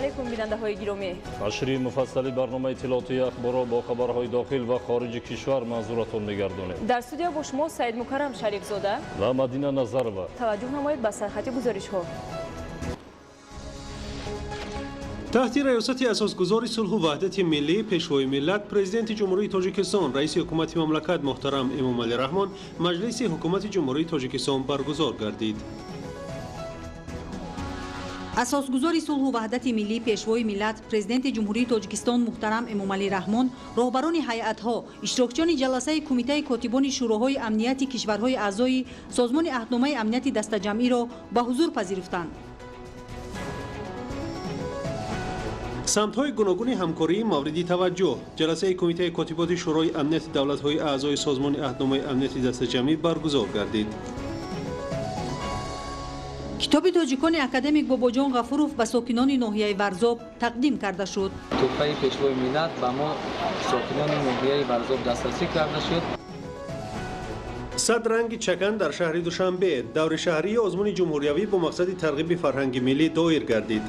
Алайкум, бинандаҳои гиромӣ. Нашри муфассали барномаи иттилоотии ахборро бо хабарҳои дохил ва хориҷи кишвар манзуратон мегардонем. Дар студия бо шумо Саидмукаррам Шарифзода ва Мадина Назарова. Таваҷҷӯҳ намоед ба сархати гузоришҳо. Таҳти раёсати асосгузори сулҳу ваҳдати миллӣ, пешвои миллат, президенти Ҷумҳурии Тоҷикистон, раиси ҳукумати мамлакат муҳтарам Эмомалӣ Раҳмон Маҷлиси ҳукумати Ҷумҳурии Тоҷикистон баргузор гардид. Асосгузори сулҳу ваҳдати миллӣ, пешвои миллат, президенти Ҷумҳурии Тоҷикистон муҳтарам Эмомалӣ Раҳмон роҳбарони ҳайатҳо, иштирокчиёни ҷаласаи Кумитаи котибони Шӯроҳои амнияти кишварҳои аъзои Созмони аҳдномаи амнияти дастаҷамъиро ба ҳузур пазируфтанд. Самтҳои гуногуни ҳамкории мавриди таваҷҷӯҳ. Ҷаласаи Кумитаи котиботи Шӯрои амнияти давлатҳои аъзои Созмони аҳдномаи амнияти дастаҷамъӣ баргузор гардид. Китоби тоҷикони академик Бобоҷон Ғафуров ба сокинони ноҳияи Варзоб тақдим карда шуд. Тӯҳфаи пешвои миллат ба мо, сокинони ноҳияи Варзоб, дастрасӣ карда шуд. 100 ранги чакан дар шаҳри Душанбе. Даври шаҳрии озмуни ҷумҳуриявӣ бо мақсади тарғиби фарҳанги миллӣ доир гардид.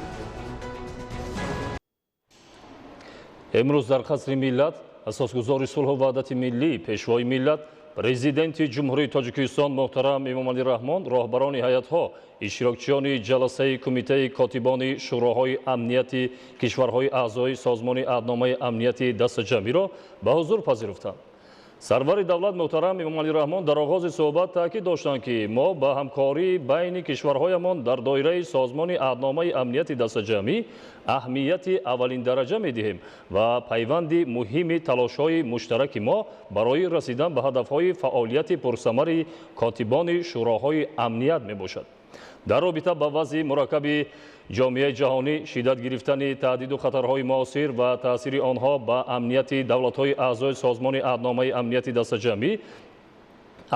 Имрӯз дар қасри миллат асосгузори сулҳу ваҳдати миллӣ, пешвои миллат, президенти Ҷумҳурии Тоҷикистон муҳтарам Эмомалӣ Раҳмон роҳбарони ҳайатҳо, иштирокчиёни ҷаласаи Кумитаи котибони Шӯроҳои амнияти кишварҳои аъзои Созмони аҳдномаи амнияти дастаҷамъиро ба ҳузур пазируфтанд. Сарвари давлат муҳтарам Эмомалӣ Раҳмон дар оғози суҳбат таъкид доштанд, ки мо ба ҳамкории байни кишварҳоямон дар доираи Созмони аҳдномаи амнияти дастаҷамъӣ аҳамияти аввалиндараҷа медиҳем ва пайванди муҳими талошҳои муштараки мо барои расидан ба ҳадафҳои фаъолияти пурсамари котибони шӯроҳои амният мебошад. Дар робита ба вазъи мураккаби ҷомеаи ҷаҳонӣ, шиддат гирифтани таҳдиду хатарҳои муосир ва таъсири онҳо ба амнияти давлатҳои аъзои Созмони аҳдномаи амнияти дастаҷамъӣ,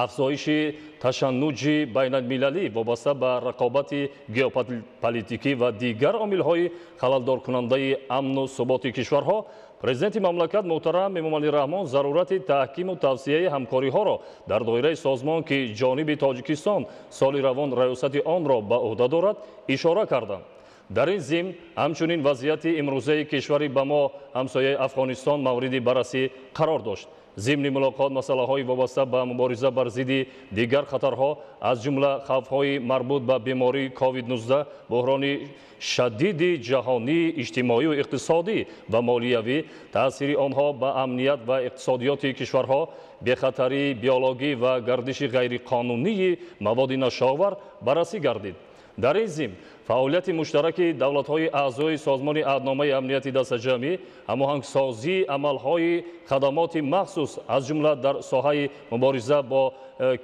афзоиши ташаннуҷи байналмилалӣ вобаста ба рақобати геополитикӣ ва дигар омилҳои халалдоркунандаи амну суботи кишварҳо, президенти мамлакат муҳтарам Эмомалӣ Раҳмон зарурати таҳкиму тавсияи ҳамкориҳоро дар доираи созмон, ки ҷониби Тоҷикистон соли равон раёсати онро ба ӯҳда дорад, ишора карданд. Дар ин зимн ҳамчунин вазъияти имрӯзаи кишвари ба мо ҳамсояи Афғонистон мавриди баррасӣ қарор дошт. Зимни мулоқот масъалаҳои вобаста ба мубориза бар зидди дигар хатарҳо, аз ҷумла хавфҳои марбут ба бемории COVID-19, буҳрони шадиди ҷаҳонии иҷтимоию иқтисодӣ ва молиявӣ, таъсири онҳо ба амният ва иқтисодиёти кишварҳо, бехатарии биологӣ ва гардиши ғайриқонунии маводи нашъаовар баррасӣ гардид. Дар ин зимн фаъолияти муштараки давлатҳои аъзои Созмони аҳдномаи амнияти дастаҷамъӣ, ҳамоҳангсозии амалҳои хадамоти махсус, аз ҷумла дар соҳаи мубориза бо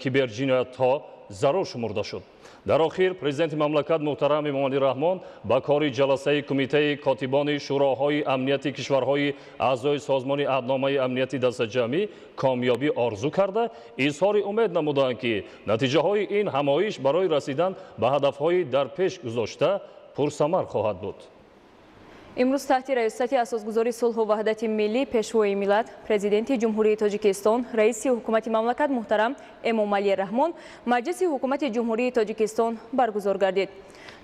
киберҷиноятҳо зарур шумурда шуд. Дар охир президенти мамлакат муҳтарам Эмомалӣ Раҳмон ба кори ҷаласаи Кумитаи котибони Шӯроҳои амнияти кишварҳои аъзои Созмони аҳдномаи амнияти дастаҷамъӣ комёбӣ орзу карда, изҳори умед намуданд, ки натиҷаҳои ин ҳамоиш барои расидан ба ҳадафҳои дар пеш гузошта пурсамар хоҳад буд. Имрӯз таҳти раёсати асосгузори сулҳу ваҳдати миллӣ, пешвои миллат, президенти Ҷумҳурии Тоҷикистон, раиси ҳукумати мамлакат муҳтарам Эмомалӣ Раҳмон Маҷлиси ҳукумати Ҷумҳурии Тоҷикистон баргузор гардид.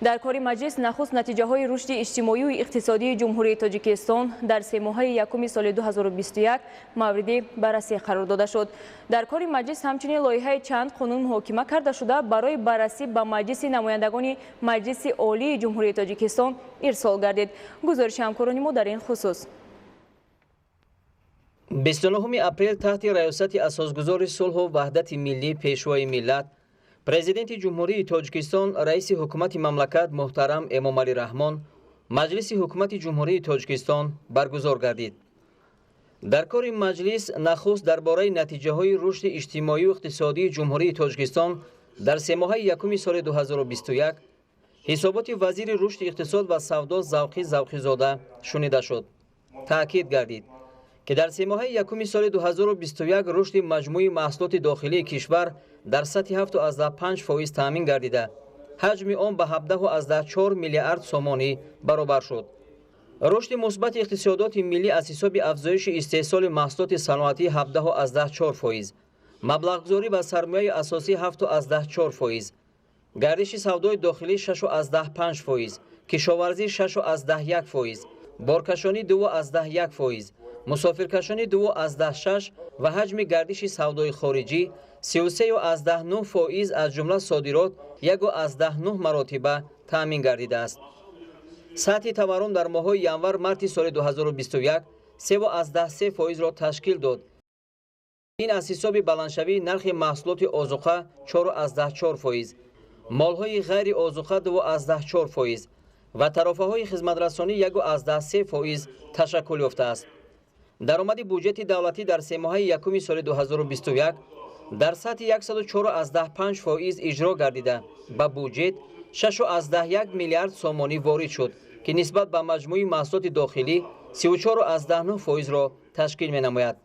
Дар кори маҷлис нахуст натиҷаҳои рушди иҷтимоию иқтисодии Ҷумҳурии Тоҷикистон дар семоҳаи якуми соли 2021 мавриди баррасӣ қарор дода шуд. Дар кори маҷлис ҳамчунин лоиҳаи чанд қонун муҳокима карда шуда, барои баррасӣ ба Маҷлиси намояндагони Маҷлиси Олии Ҷумҳурии Тоҷикистон ирсол гардид. Гузориши ҳамкорони мо дар ин хусус. 29 апрел таҳти раёсати асосгузори сулҳу ваҳдати миллӣ, пешвои миллат, президенти Ҷумҳурии Тоҷикистон, раиси ҳукумати мамлакат муҳтарам Эмомалӣ Раҳмон Маҷлиси ҳукумати Ҷумҳурии Тоҷикистон баргузор гардид. Дар кори маҷлис нахуст дар бораи натиҷаҳои рушди иҷтимоию иқтисодии Ҷумҳурии Тоҷикистон дар семоҳаи якуми соли 2021 ҳисоботи вазири рушди иқтисод ва савдо Завқӣ Завқизода шунида шуд. Таъкид гардид, ки дар семоҳаи якуми соли 2021 рушди маҷмӯи маҳсулоти дохилии кишвар дар сатҳи 7,5% таъмин гардида, ҳаҷми он ба 17,4 миллиард сомонӣ баробар шуд. Рушди мусбати иқтисодиёти миллӣ аз ҳисоби афзоиши истеҳсоли маҳсулоти саноатӣ 17,4%, маблағгузорӣ ба сармояи асосӣ 7,4%, гардиши савдои дохилӣ 6,5%, Кишоварзӣ 6,1%, боркашонӣ 2,1%, мусофиркашонӣ 2,6 ва ҳаҷми гардиши савдои хориҷӣ 33,9%, аз ҷумла содирот 1,9 маротиба таъмин гардидааст. Сатҳи таваррум дар моҳҳои январ-марти соли 2021 3,3%-ро ташкил дод. Ин аз ҳисоби баландшавии нархи маҳсулоти озуқа 4,4%, молҳои ғайриозуқа 2,4% ва тарофаҳои хизматрасонӣ 1,3% ташаккул ёфтааст. Даромади буҷети давлатӣ дар семоҳаи якуми соли 2021 дар сатҳи 104,5% иҷро гардида, ба буҷет 6,1 миллиард сомонӣ ворид шуд, ки нисбат ба маҷмӯи маҳсулоти дохилӣ 34,9%-ро ташкил менамояд.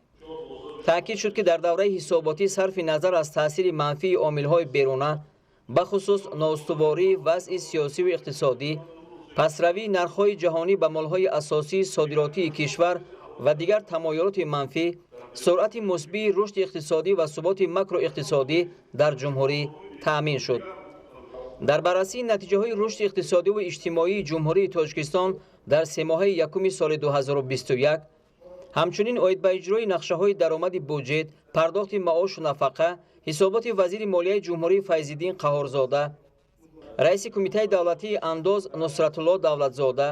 Таъкид шуд, ки дар давраи ҳисоботӣ сарфи назар аз таъсири манфии омилҳои беруна, бахусус ноустувории вазъи сиёсиву иқтисодӣ, пасравии нархҳои ҷаҳонӣ ба молҳои асосии содиротии кишвар ва дигар тамоюлоти манфӣ, суръати мусбии рушди иқтисодӣ ва суботи макроиқтисодӣ дар ҷумҳурӣ таъмин шуд. Дар баррасии натиҷаҳои рушди иқтисодиву иҷтимоии Ҷумҳурии Тоҷикистон дар семоҳаи якуми соли 2021, ҳамчунин оид ба иҷрои нақшаҳои даромади буҷет, пардохти маошу нафақа, ҳисоботи вазири молияи ҷумҳурӣ Файзиддин Қаҳорзода, раиси Кумитаи давлатии андоз Нусратулло Давлатзода,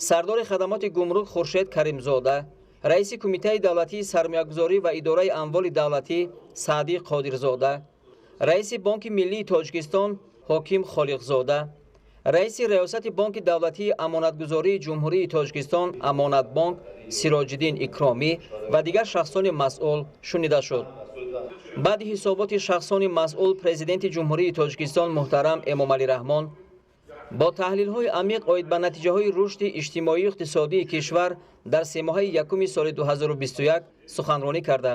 сардори хадамоти гумрук Хуршед Каримзода, раиси Кумитаи давлатии сармоягузорӣ ва идораи амволи давлатӣ Саъдӣ Қодирзода, раиси Бонки миллии Тоҷикистон Ҳоким Холиқзода, раиси Раёсати Бонки давлатии амонатгузории Ҷумҳурии Тоҷикистон Амонатбонк Сироҷиддин Икромӣ ва дигар шахсони масъул шунида шуд. Баъди ҳисоботи шахсони масъул, Президенти Ҷумҳурии Тоҷикистон муҳтарам Эмомалӣ Раҳмон бо таҳлилҳои амиқ оид ба натиҷаҳои рушди иҷтимоию иқтисодии кишвар дар семоҳаи якуми соли 2021 суханронӣ карда,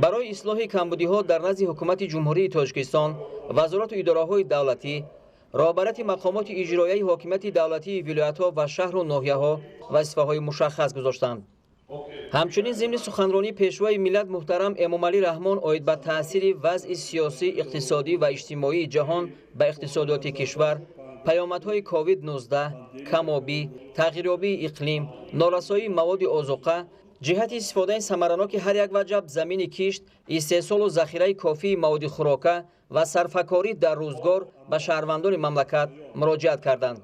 барои ислоҳи камбудиҳо дар назди Ҳукумати Ҷумҳурии Тоҷикистон, вазорату идораҳои давлатӣ, роҳбарияти мақомоти иҷроияи ҳокимияти давлатии вилоятҳо ва шаҳру ноҳияҳо вазифаҳои мушаххас гузоштанд. Ҳамчунин зимни суханронӣ Пешвои миллат муҳтарам Эмомалӣ Раҳмон оид ба таъсири вазъи сиёсӣ, иқтисодӣ ва иҷтимоии ҷаҳон ба иқтисодиёти кишвар, паёмадҳои COVID-19, камобӣ, тағйирёбии иқлим, норасоии маводи озуқа, ҷиҳати истифодаи самараноки ҳар як ваҷаб замини кишт, истеҳсолу захираи кофии маводи хӯрока ва сарфакорӣ дар рӯзгор ба шаҳрвандони мамлакат муроҷиат карданд.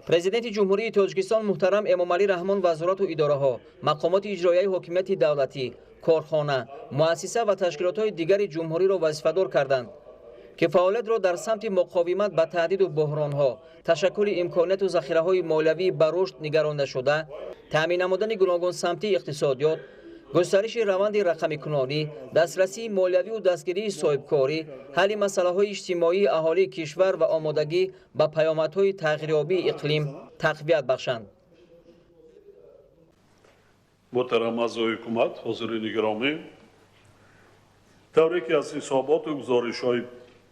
Президенти Ҷумҳурии Тоҷикистон муҳтарам Эмомалӣ Раҳмон вазорату идораҳо, мақомоти иҷроияи ҳокимияти давлатӣ, корхона, муассиса ва ташкилотҳои дигари ҷумҳуриро вазифадор карданд, ки фаъолиятро дар самти муқовимат ба таҳдиду буҳронҳо, ташаккули имконияту захираҳои молиявӣ ба рушд нигарондашуда, таъмин намудани гуногунсамтии иқтисодиёт, густариши раванди рақамикунонӣ, дастрасии молиявию дастгирии соҳибкорӣ, ҳалли масъалаҳои иҷтимоии аҳолии кишвар ва омодагӣ ба паёмадҳои тағйирёбии иқлим тақвият бахшанд. Муҳтарам аъзои ҳукумат, ҳозирини гиромӣ, тавре ки аз ҳисоботу гузоришҳои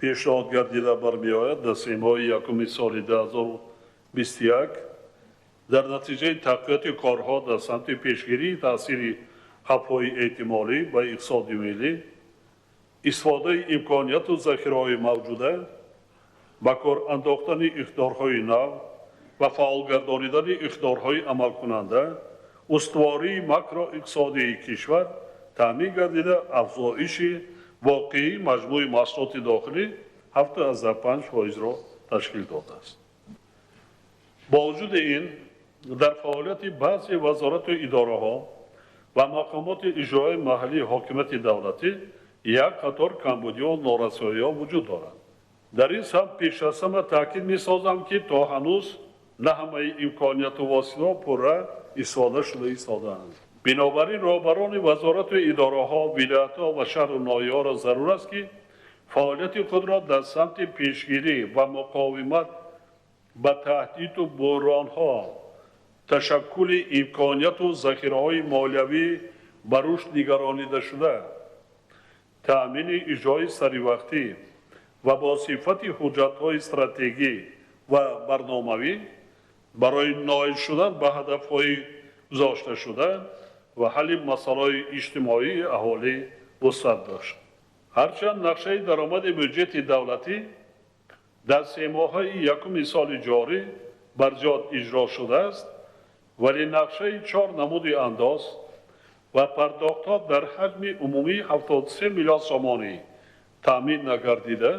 пешниҳод гардида бармеояд, дар семоҳаи якуми соли 2021 дар натиҷаи тақвияти корҳо дар самти пешгирии таъсири хавфҳои эҳтимолӣ ба иқтисоди миллӣ, истифодаи имконияту захираҳои мавҷуда, ба кор андохтани иқтидорҳои нав ва фаъолгардонидани иқтидорҳои амалкунанда, устувории макроиқтисодии кишвар таъмин гардида, афзоиши воқеии маҷмӯи маҳсулоти дохилӣ 7,5%-ро ташкил додааст. Бо вуҷуди ин, дар фаъолияти баъзе вазорату идораҳо ва мақомоти иҷроияи маҳаллии ҳокимияти давлатӣ як қатор камбудиҳо норасоиҳо вуҷуд доранд. Дар ин самт пеш аз ҳама таъкид месозам, ки то ҳанӯз на ҳамаи имконияту воситаҳо пурра истифода шуда истодаанд. Бинобар ин роҳбарони вазорату идораҳо, вилоятҳо ва шаҳру ноҳияҳоро зарур аст, ки фаъолияти худро дар самти пешгирӣ ва муқовимат ба таҳдиду буҳронҳо, ташаккули имконияту захираҳои молиявӣ ба рушд нигаронидашуда, таъмини иҷрои саривақтӣ ва бо сифати ҳуҷҷатҳои стратегӣ ва барномавӣ барои ноил шудан ба ҳадафҳои гузошташуда ва ҳалли масъалаҳои иҷтимоии аҳолӣ вусъат дошт. Ҳарчанд нақшаи даромади бюҷети давлатӣ дар семоҳаи якуми соли ҷорӣ барзиёд иҷро шудааст, вале нақшаи 4 намуди андоз ва пардохтҳо дар ҳаҷми умумии 73 миллион сомонӣ таъмин нагардида,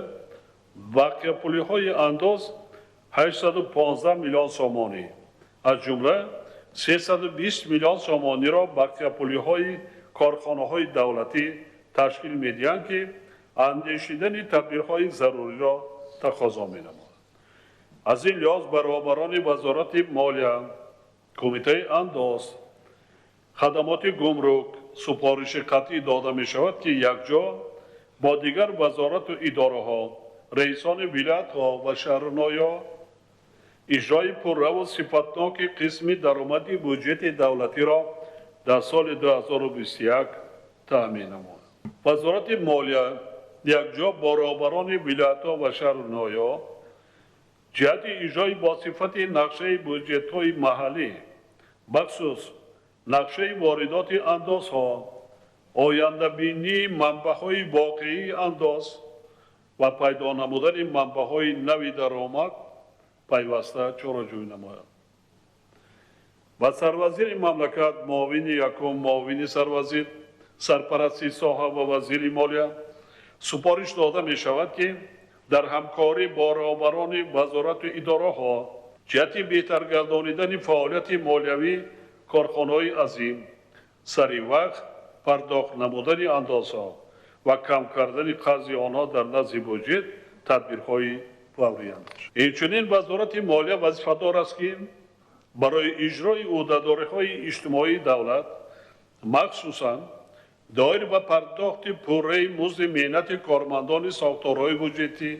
бақияпулиҳои андоз 815 миллион сомонӣ, аз ҷумла 320 миллион сомониро бақияпулиҳои корхонаҳои давлатӣ ташкил медиҳанд, ки андешидани тадбирҳои заруриро тақозо менамояд. Аз ин лиҳоз ба роҳбарони Вазорати молия, Кумитаи андоз, хадамоти гумрук супориши қатъӣ дода мешавад, ки якҷо бо дигар вазорату идораҳо, раисони вилоятҳо ва шаҳру ноҳияҳо иҷрои пурраву сифатноки қисми даромади буҷети давлатиро дар соли 2021 таъмин намояд. Вазорати молия якҷо бо роҳбарони вилоятҳо ва шаҳру ноҳияҳо ҷиҳати иҷрои босифати нақшаи буҷетҳои маҳаллӣ, бахусус нақшаи воридоти андозҳо, ояндабинии манбаъҳои воқеии андоз ва пайдо намудани манбаъҳои нави даромад пайваста чораҷӯӣ намояд. Ба сарвазири мамлакат, муовини якум, муовини сарвазир, сарпарасти соҳа ва вазири молия супориш дода мешавад, ки дар ҳамкорӣ бо роҳбарони вазорату идораҳо ҷиҳати беҳтаргардонидани фаъолияти молиявӣ корхонаҳои азим, сари вақт пардохт намудани андозҳо ва кам кардани қарзи онҳо дар назди буҷет тадбирҳои фаврӣ андешад. Инчунин Вазорати молия вазифадор аст, ки барои иҷрои ӯҳдадориҳои иҷтимоии давлат, махсусан доир ба пардохти пурраи музди меҳнати кормандони сохторҳои буҷетӣ,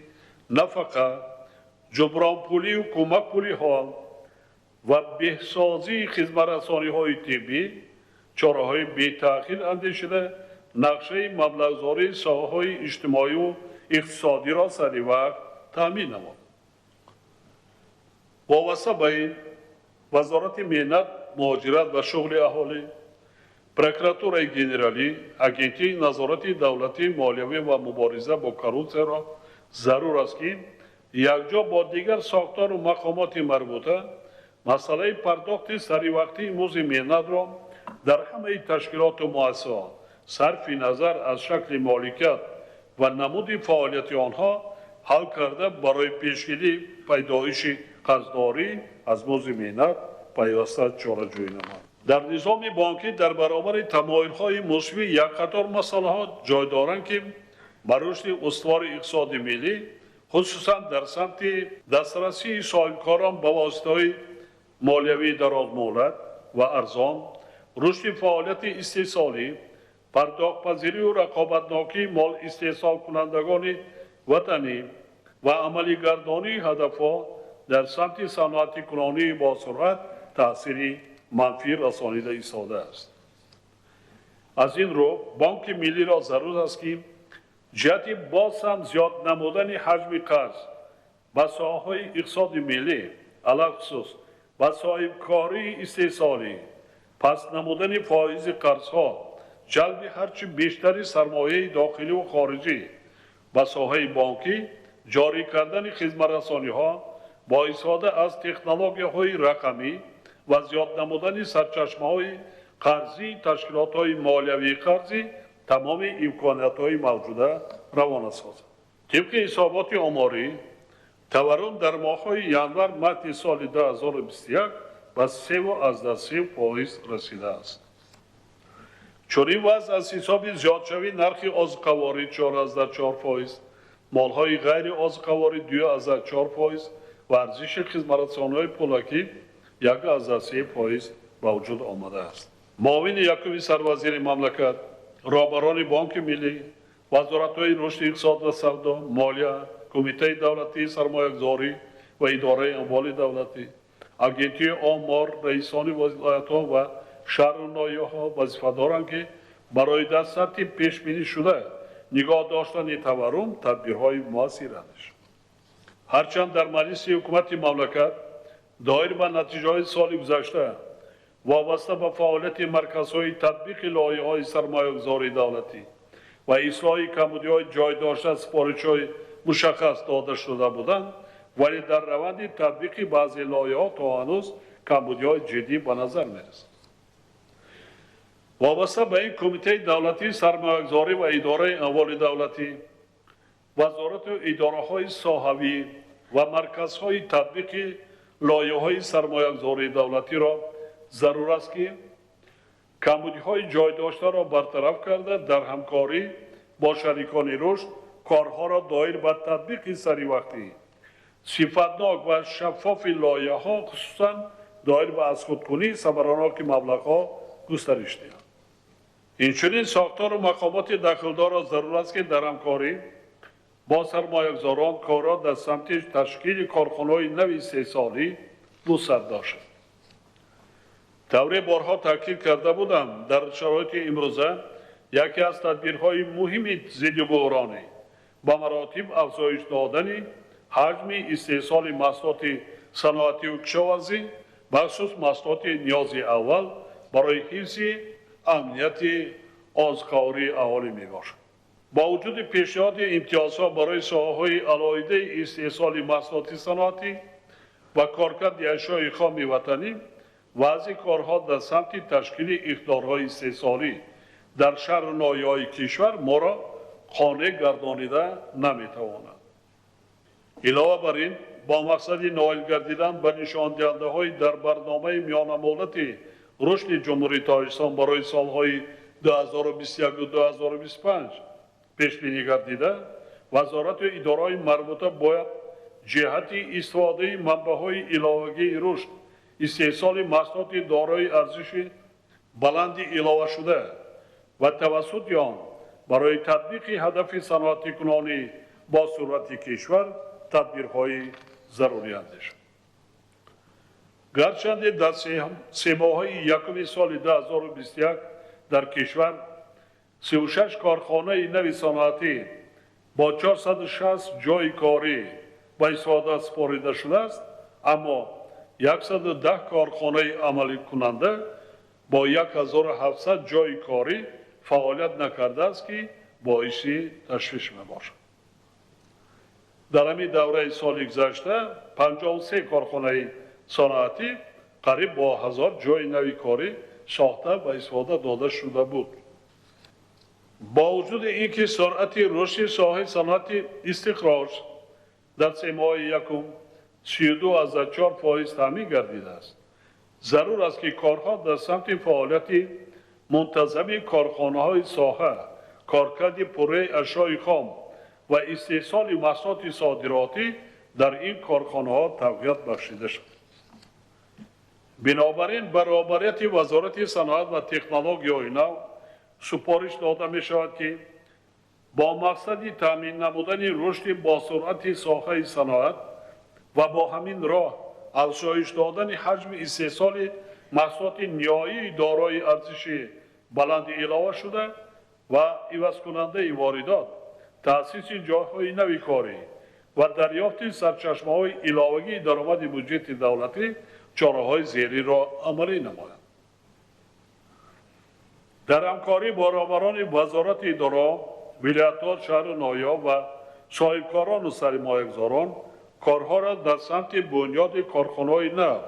нафақа, ҷубронпулию кӯмакпулиҳо ва беҳсозии хизматрасониҳои тиббӣ чораҳои бетаъхир андешида, нақшаи маблағгузории соҳаҳои иҷтимоию иқтисодиро сари вақт таъмин намояд. Вобаста ба ин, Вазорати меҳнат, муҳоҷират ва шуғли аҳолӣ, Прокуратураи генералӣ, Агентии назорати давлатии молиявӣ ва мубориза бо коррупсияро зарур аст, ки якҷо бо дигар сохтору мақомоти марбута масъалаи пардохти саривақтии музди меҳнатро дар ҳамаи ташкилоту муассисаҳо сарфи назар аз шакли моликият ва намуди фаъолияти онҳо ҳал карда, барои пешгирии пайдоиши қарздорӣ аз музди меҳнат пайваста чораҷӯӣ намояд. Дар низоми бонкӣ дар баробари тамоилҳои мусбӣ як қатор масъалаҳо ҷой доранд, ки ба рушди устувори иқтисоди миллӣ, хусусан дар самти дастрасии соҳибкорон ба воситаҳои молиявии дарозмуҳлат ва арзон, рушди фаъолияти истеҳсолӣ, пардохтпазирию рақобатнокии молистеҳсолкунандагони ватанӣ ва амалигардонии ҳадафҳо дар самти саноатикунонии босуръат таъсири манфӣ расонида истодааст. Аз ин рӯ Бонки Миллиро зарур аст, ки ҷиҳати боз ҳам зиёд намудани ҳаҷми қарз ба соҳаҳои иқтисоди миллӣ, алалхусус ба соҳибкории истеҳсолӣ, паст намудани фоизи қарзҳо, ҷалби ҳарчи бештари сармояи дохиливу хориҷӣ ба соҳаи бонкӣ, ҷорӣ кардани хизматрасониҳо бо истифода аз технологияҳои рақамӣ ва зиёд намудани сарчашмаҳои қарзии ташкилотҳои молиявии қарзӣ тамоми имкониятҳои мавҷуда равона созад. Тибқи ҳисоботи оморӣ, таваррум дар моҳҳои январ-марти соли 2021 ба 3,3% расидааст. Чунин вазъ аз ҳисоби зиёдшавии нархи озуқаворӣ 4,4%, молҳои ғайриозуқаворӣ 2,4% ва арзиши хизматрасониҳои пулакӣ 1,3% ба вуҷуд омадааст. Муовини якуми сарвазири мамлакат, роҳбарони Бонки Миллӣ, вазоратҳои рушди иқтисод ва савдо, молия, Кумитаи давлатии сармоягузорӣ ва идораи амволи давлатӣ, Агентии омор, раисони вилоятҳо ва шаҳру ноҳияҳо вазифа доранд, ки барои дар сатҳи пешбинишуда нигоҳ доштани таваррум тадбирҳои муассир андешанд. Ҳарчанд дар Маҷлиси ҳукумати мамлакат доир ба натиҷаҳои соли гузашта вобаста ба фаъолияти марказҳои татбиқи лоиҳаҳои сармоягузории давлатӣ ва ислоҳи камбудиҳои ҷой дошта супоришҳои мушаххас дода шуда буданд, Вале дар раванди татбиқи баъзе лоиҳаҳо то ҳанӯз камбудиҳои ҷиддӣ ба назар мерасад. Вобаста ба ин, Кумитаи давлатии сармоягузорӣ ва идораи амволи давлатӣ, вазорату идораҳои соҳавӣ ва марказҳои татбиқи лоиҳаҳои сармоягузории давлатиро зарур аст, ки камбудиҳои ҷойдоштаро бартараф карда, дар ҳамкорӣ бо шарикони рушд корҳоро доир ба татбиқи саривақтӣ, сифатнок ва шаффофи лоиҳаҳо, хусусан доир ба аз худкунии самараноки маблағҳо густариш диҳанд. Инчунин сохтору мақомоти дахлдорро зарур аст, ки дар ҳамкорӣ бо сармоягузорон корро дар самти ташкили корхонаҳои нави истеҳсолӣ вусъат дошад. Тавре борҳо таъкид карда будам, дар шароити имрӯза яке аз тадбирҳои муҳими зидди буҳронӣ ба маротиб афзоиш додани ҳаҷми истеҳсоли маҳсулоти саноативу кишоварзӣ, бахусус маҳсулоти ниёзи аввал барои ҳифзи амнияти озуқавории аҳолӣ мебошад. Бо вуҷуди пешниҳоди имтиёзҳо барои соҳаҳои алоҳидаи истеҳсоли маҳсулоти саноатӣ ва коркарди ашёи хоми ватанӣ, вазъи корҳо дар самти ташкили иқтидорҳои истеҳсолӣ дар шаҳру ноҳияҳои кишвар моро қонеъ гардонида наметавонад. Илова бар ин, бо мақсади ноил гардидан ба нишондиҳандаҳои дар барномаи миёнамуҳлати рушди Ҷумҳурии Тоҷикистон барои солҳои 2021-2025 пешбинӣ гардида, вазорату идораҳои марбута бояд ҷиҳати истифодаи манбаъҳои иловагии рушд, истеҳсоли маҳсулоти дорои арзиши баланди иловашуда ва тавассути он барои татбиқи ҳадафи саноатикунонӣ бо суръати кишвар тадбирҳои зарурӣ андешанд. Гарчанде дар семоҳаи якуми соли 2021 дар кишвар 36 корхонаи нави саноатӣ бо 460 ҷойи корӣ ба истифода супорида шудааст, аммо 110 корхонаи амаликунанда бо 1700 ҷойи корӣ фаъолият накардааст, ки боиси ташвиш мебошад. Дар ҳамин давраи соли гузашта 53 корхонаи саноатӣ қариб бо 1000 ҷойи нави корӣ сохта ва истифода дода шуда буд. Бо вуҷуди ин ки суръати рушди соҳаи саноати истихроҷ дар семоҳаи якум 32,4% таъмин гардидааст, зарур аст, ки корҳо дар самти фаъолияти мунтазами корхонаҳои соҳа, коркарди пурраи ашёи хом ва истеҳсоли маҳсулоти содиротӣ дар ин корхонаҳо тақвият бахшида шавад. Бинобар ин, ба роҳбарияти Вазорати саноат ва технологияҳои нав супориш дода мешавад, ки бо мақсади таъмин намудани рушди босуръати соҳаи саноат ва бо ҳамин роҳ афзоиш додани ҳаҷми истеҳсоли маҳсулоти ниҳоии дорои арзиши баланди иловашуда ва ивазкунандаи воридот, таъсиси ҷойҳои нави корӣ ва дарёфти сарчашмаҳои иловагии даромади буҷети давлатӣ чораҳои зеринро амалӣ намояд. Дар ҳамкорӣ бо роҳбарони вазорати идораҳо, вилоятҳо, шаҳру ноҳияҳо ва соҳибкорону сармоягузорон корҳоро дар самти бунёди корхонаҳои нав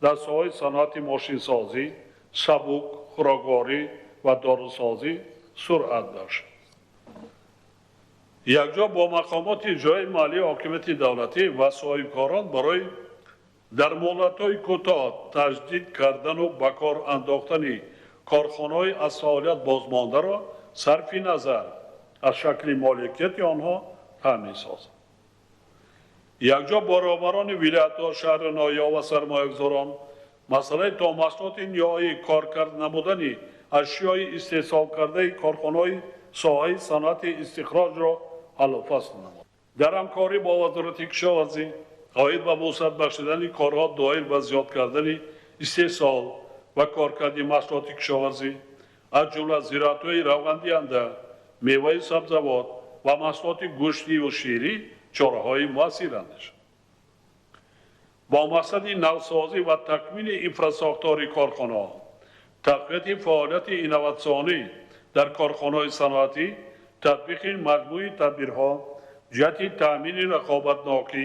дар соҳаи саноати мошинсозӣ, сабук, хӯрокворӣ ва дорусозӣ суръат дошт. Якҷо бо мақомоти ҷои маҳаллии ҳокимияти давлатӣ ва соҳибкорон барои дар муҳлатҳои кӯтоҳ таҷдид кардану ба кор андохтани корхонаҳои аз фаъолият бозмондаро сарфи назар аз шакли моликияти онҳо таъмин созад. Якҷо бо роҳбарони вилоятҳо, шаҳру ноҳияҳо ва сармоягузорон масъалаи то маҳсулоти ниҳоӣ коркард намудани ашёи истеҳсолкардаи корхонаҳои соҳаи саноати истихроҷро ҳаллу фасл намуд. Дар ҳамкорӣ бо Вазорати кишоварзӣ оид ба вусъат бахшидани корҳо доир ба зиёд кардани истеҳсол ва коркарди маҳсулоти кишоварзӣ, аз ҷумла зироатҳои равғандиҳанда, меваи сабзавот ва маҳсулоти гӯштиву ширӣ чораҳои муассир андешад. Бо мақсади навсозӣ ва такмили инфрасохтори корхонаҳо, тақвияти фаъолияти инноватсионӣ дар корхонаҳои саноатӣ, татбиқи маҷмӯи тадбирҳо ҷиҳати таъмини рақобатнокӣ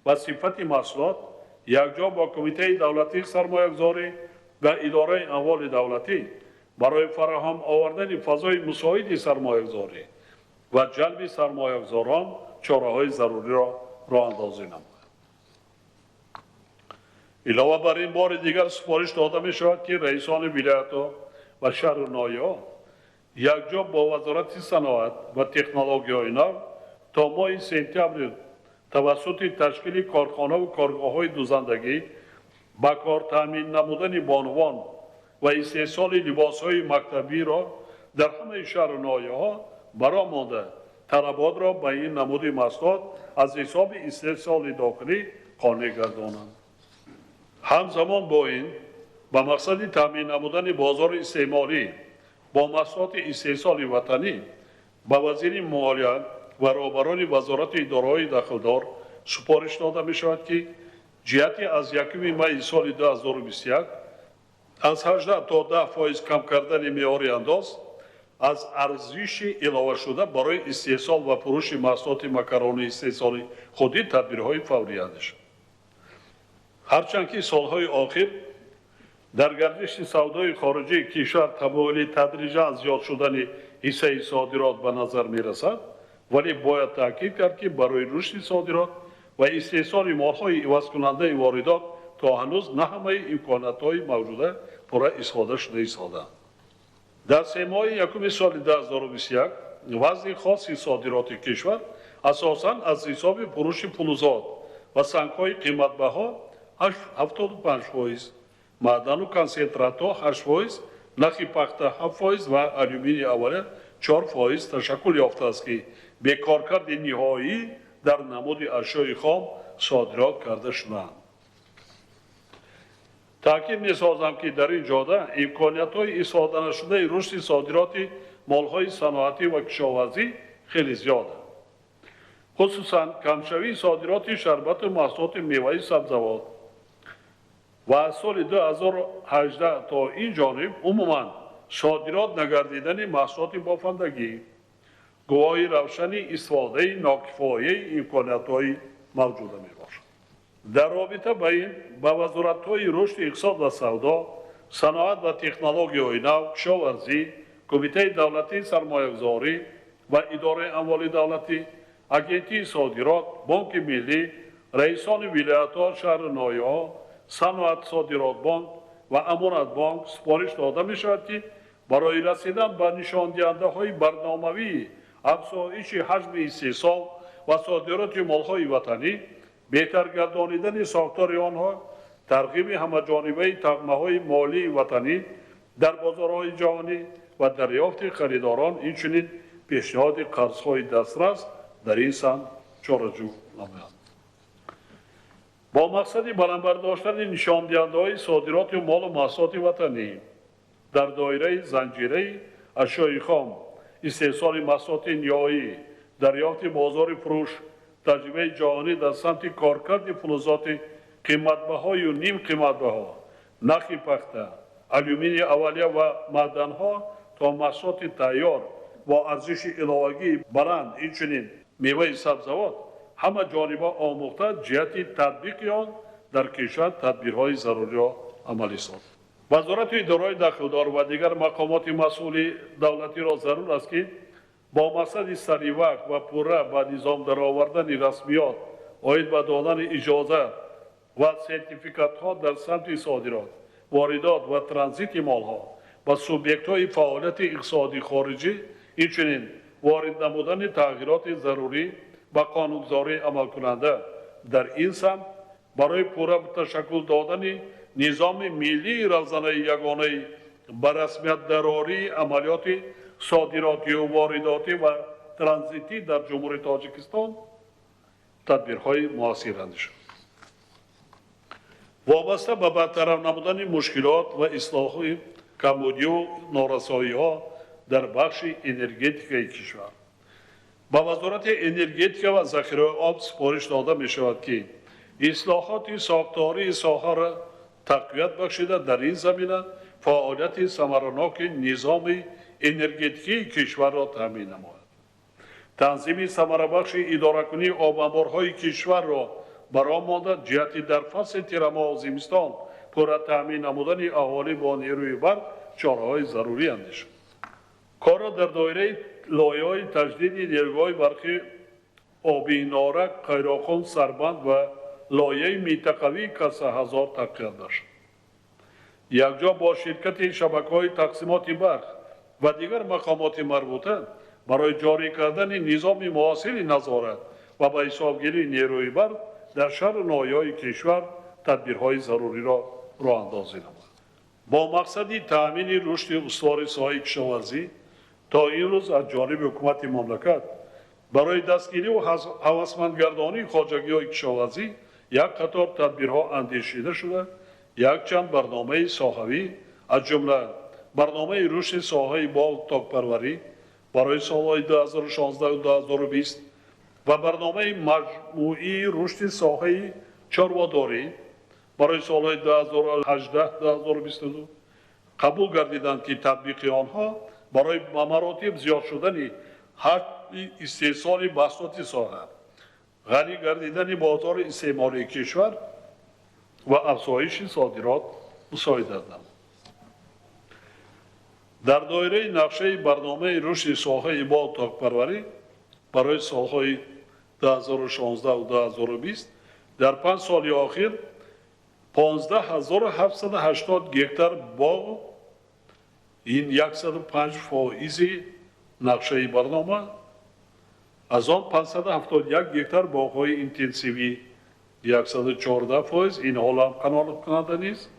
ва сифати маҳсулот якҷо бо Кумитаи давлатии сармоягузорӣ ва идораи амволи давлатӣ барои фароҳам овардани фазои мусоиди сармоягузорӣ ва ҷалби сармоягузорон чораҳои заруриро роҳандозӣ намояд. Илова бар ин, бори дигар супориш дода мешавад, ки раисони вилоятҳо ва шаҳру ноҳияҳо якҷо бо Вазорати саноат ва технологияҳои нав то моҳи сентябр тавассути ташкили корхонаву коргоҳҳои дузандагӣ, ба кор таъмин намудани бонувон ва истеҳсоли либосҳои мактабиро дар ҳамаи шаҳру ноҳияҳо бароҳ монда, талаботро ба ин намуди маҳсулот аз ҳисоби истеҳсоли дохилӣ қонеъ гардонанд. Ҳамзамон бо ин, ба мақсади таъмин намудани бозори истеъмолӣ бо маҳсулоти истеҳсоли ватанӣ ба вазири молия ва роҳбарони вазорату идораҳои дахлдор супориш дода мешавад, ки ҷиҳати аз 1 майи соли 2021 аз 18 то 10% кам кардани меъёри андоз аз арзиши иловашуда барои истеҳсол ва фурӯши маҳсулоти макаронии истеҳсоли худӣ тадбирҳои фаврӣ андешанд. Ҳарчанд ки солҳои охир дар гардиши савдои хориҷии кишвар тамоюли тадриҷан зиёд шудани ҳиссаи содирот ба назар мерасад, вале бояд таъкид кард, ки барои рушди содирот ва истеҳсоли молҳои ивазкунандаи воридот то ҳанӯз на ҳамаи имкониятҳои мавҷуда пурра истифода шуда истодаанд. Дар семоҳаи якуми соли 2021 вазни хоси содироти кишвар асосан аз ҳисоби фурӯши фулузот ва сангҳои қиматбаҳо 75%, маъдану консентратҳо 8%, нахи пахта 7% ва алюминий аввалия 4% ташаккул ёфтааст, ки бекоркарди ниҳоӣ дар намуди ашёи хом содирот карда шудаанд. Таъкид месозам, ки дар ин ҷода имкониятҳои истифоданашудаи рушди содироти молҳои саноатӣ ва кишоварзӣ хеле зиёданд. Хусусан камшавии содироти шарбату маҳсулоти меваи сабзавот ва аз соли 2018 то ин ҷониб умуман содирот нагардидани маҳсулоти бофандагӣ гувоҳи равшани истифодаи нокифояи имкониятҳои мавҷуда мебошад. Дар робита ба ин ба вазоратҳои рушди иқтисод ва савдо, саноат ва технологияҳои нав, кишоварзӣ, Кумитаи давлатии сармоягузорӣ ва идораи амволи давлатӣ, Агентии содирот, Бонки миллӣ, раисони вилоятҳо, шаҳру ноҳияҳо, Саноат содиротбонк ва Амонатбонк супориш дода мешавад, ки барои расидан ба нишондиҳандаҳои барномавии афзоиши ҳаҷми истеҳсол ва содироти молҳои ватанӣ, беҳтар гардонидани сохтори онҳо, тарғиби ҳамаҷонибаи тағмаҳои молии ватанӣ дар бозорҳои ҷаҳонӣ ва дарёфти харидорон, инчунин пешниҳоди қарзҳои дастрас дар ин самт чораҷӯ намоянд. Бо мақсади баланд бардоштани нишондиҳандаҳои содироти молу маҳсулоти ватанӣ дар доираи занҷираи ашёи хом, истеҳсоли маҳсулоти ниҳоӣ, дарёфти бозори фурӯш, таҷрибаи ҷаҳонӣ дар самти коркарди фулузоти қиматбаҳою нимқиматбаҳо, нахи пахта, алюминий аввалия ва маъданҳо то маҳсулоти тайёр бо арзиши иловагии баланд, инчунин меваи сабзавот ҳама ҷониба омӯхта, ҷиҳати татбиқи он дар кишвар тадбирҳои заруриро амалӣ созад. Вазорату идораҳои дахлдор ва дигар мақомоти масъули давлатиро зарур аст, ки бо мақсади саривақт ва пурра ба низом даровардани расмиёт оид ба додани иҷоза ва сертификатҳо дар самти содирот, воридот ва транзити молҳо ба субъектҳои фаъолияти иқтисодии хориҷӣ, инчунин ворид намудани тағйироти зарурӣ ба қонунгузории амалкунанда дар ин самт барои пурра ташаккул додани низоми миллии равзанаи ягонаи ба расмият дарории амалиёти содиротию воридотӣ ва транзитӣ дар Ҷумҳурии Тоҷикистон тадбирҳои муассир андешанд. Вобаста ба бартараф намудани мушкилот ва ислоҳи камбудию норасоиҳо дар бахши энергетикаи кишвар ба Вазорати энергетика ва захираҳои об супориш дода мешавад, ки ислоҳоти сохтории соҳаро тақвият бахшида, дар ин замина фаъолияти самараноки низоми энергетикии кишварро таъмин намояд. Танзими самарабахши идоракунии обанборҳои кишварро бароҳ монда, ҷиҳати дар фасли тирамоҳу зимистон пурра таъмин намудани аҳолӣ бо нерӯи барқ чораҳои зарурӣ андешад. Корро дар доираи лоиҳаҳои таҷдиди нерӯгоҳи барқи обии Норак, Қайроққум, Сарбанд ва лоиҳаи минтақавии Касаҳазор тақвият бахшад. Якҷо бо ширкати шабакаҳои тақсимоти барқ ва дигар мақомоти марбута барои ҷорӣ кардани низоми муосири назорат ва ба ҳисобгирии нерӯи барқ дар шаҳру ноҳияҳои кишвар тадбирҳои заруриро роҳандозӣ намояд. Бо мақсади таъмини рушди устувори соҳаи кишоварзӣ то имрӯз аз ҷониби ҳукумати мамлакат барои дастгирӣ ва ҳавасмандгардонии хоҷагиҳои кишоварзӣ як қатор тадбирҳо андешида шуда, якчанд барномаи соҳавӣ, аз ҷумла барномаи рушди соҳаи боғу токпарварӣ барои солҳои 2016-2020 ва барномаи маҷмӯии рушди соҳаи чорводорӣ барои солҳои 2018-2022 қабул гардиданд, ки татбиқи онҳо барои ба маротиб зиёд шудани ҳаҷми истеҳсоли маҳсулоти соҳа, ғанӣ гардидани бозори истеъмолии кишвар ва афзоиши содирот мусоидат намуд. Дар доираи нақшаи барномаи рушди соҳаи боғу токпарварӣ барои солҳои 2016-2020 дар 5 соли охир 15780 гектар боғ, ин 105% нақшаи барнома, аз он 571 гектар боғҳои интенсивӣ 114%, ин ҳол ҳам қаноаткунанда нест,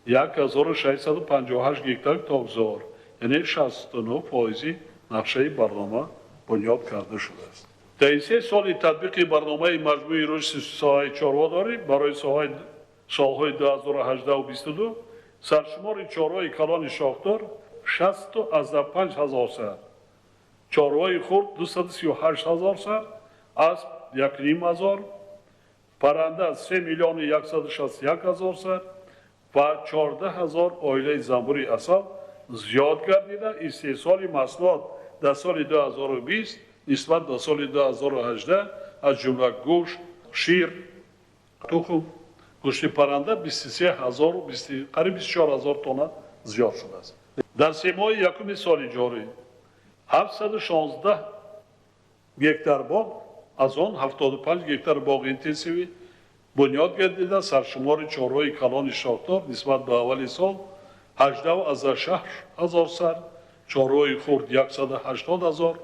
1658 гектар токзор, яъне 69% нақшаи барнома бунёд карда шудааст. Дар 3 соли татбиқи барномаи маҷмӯи рушди соҳаи чорводорӣ барои солҳои 2018-22 саршумори чорвои калони шохдор 65 ҳазор сар, чорвои хурд 238 ҳазор сар, асп 1,5 ҳазор, парранда 3 миллиону 161 ҳазор сар ва 14 ҳазор оилаи занбури асал зиёд гардида, истеҳсоли маҳсулот дар соли 2020 нисбат ба соли 2018 аз ҷумла гӯшт, шир, тухм, гӯшти парранда 23 ҳазор, қариб 24 ҳазор тонна зиёд шудааст. Дар 3 моҳи якуми соли ҷорӣ 716 гектар боғ, аз он 75 гектар боғи интенсивӣ бунёд гардида, саршумори чорвои калони шохдор нисбат ба аввали сол 18,6 ҳазор сар, чорвои хурд 180 ҳазор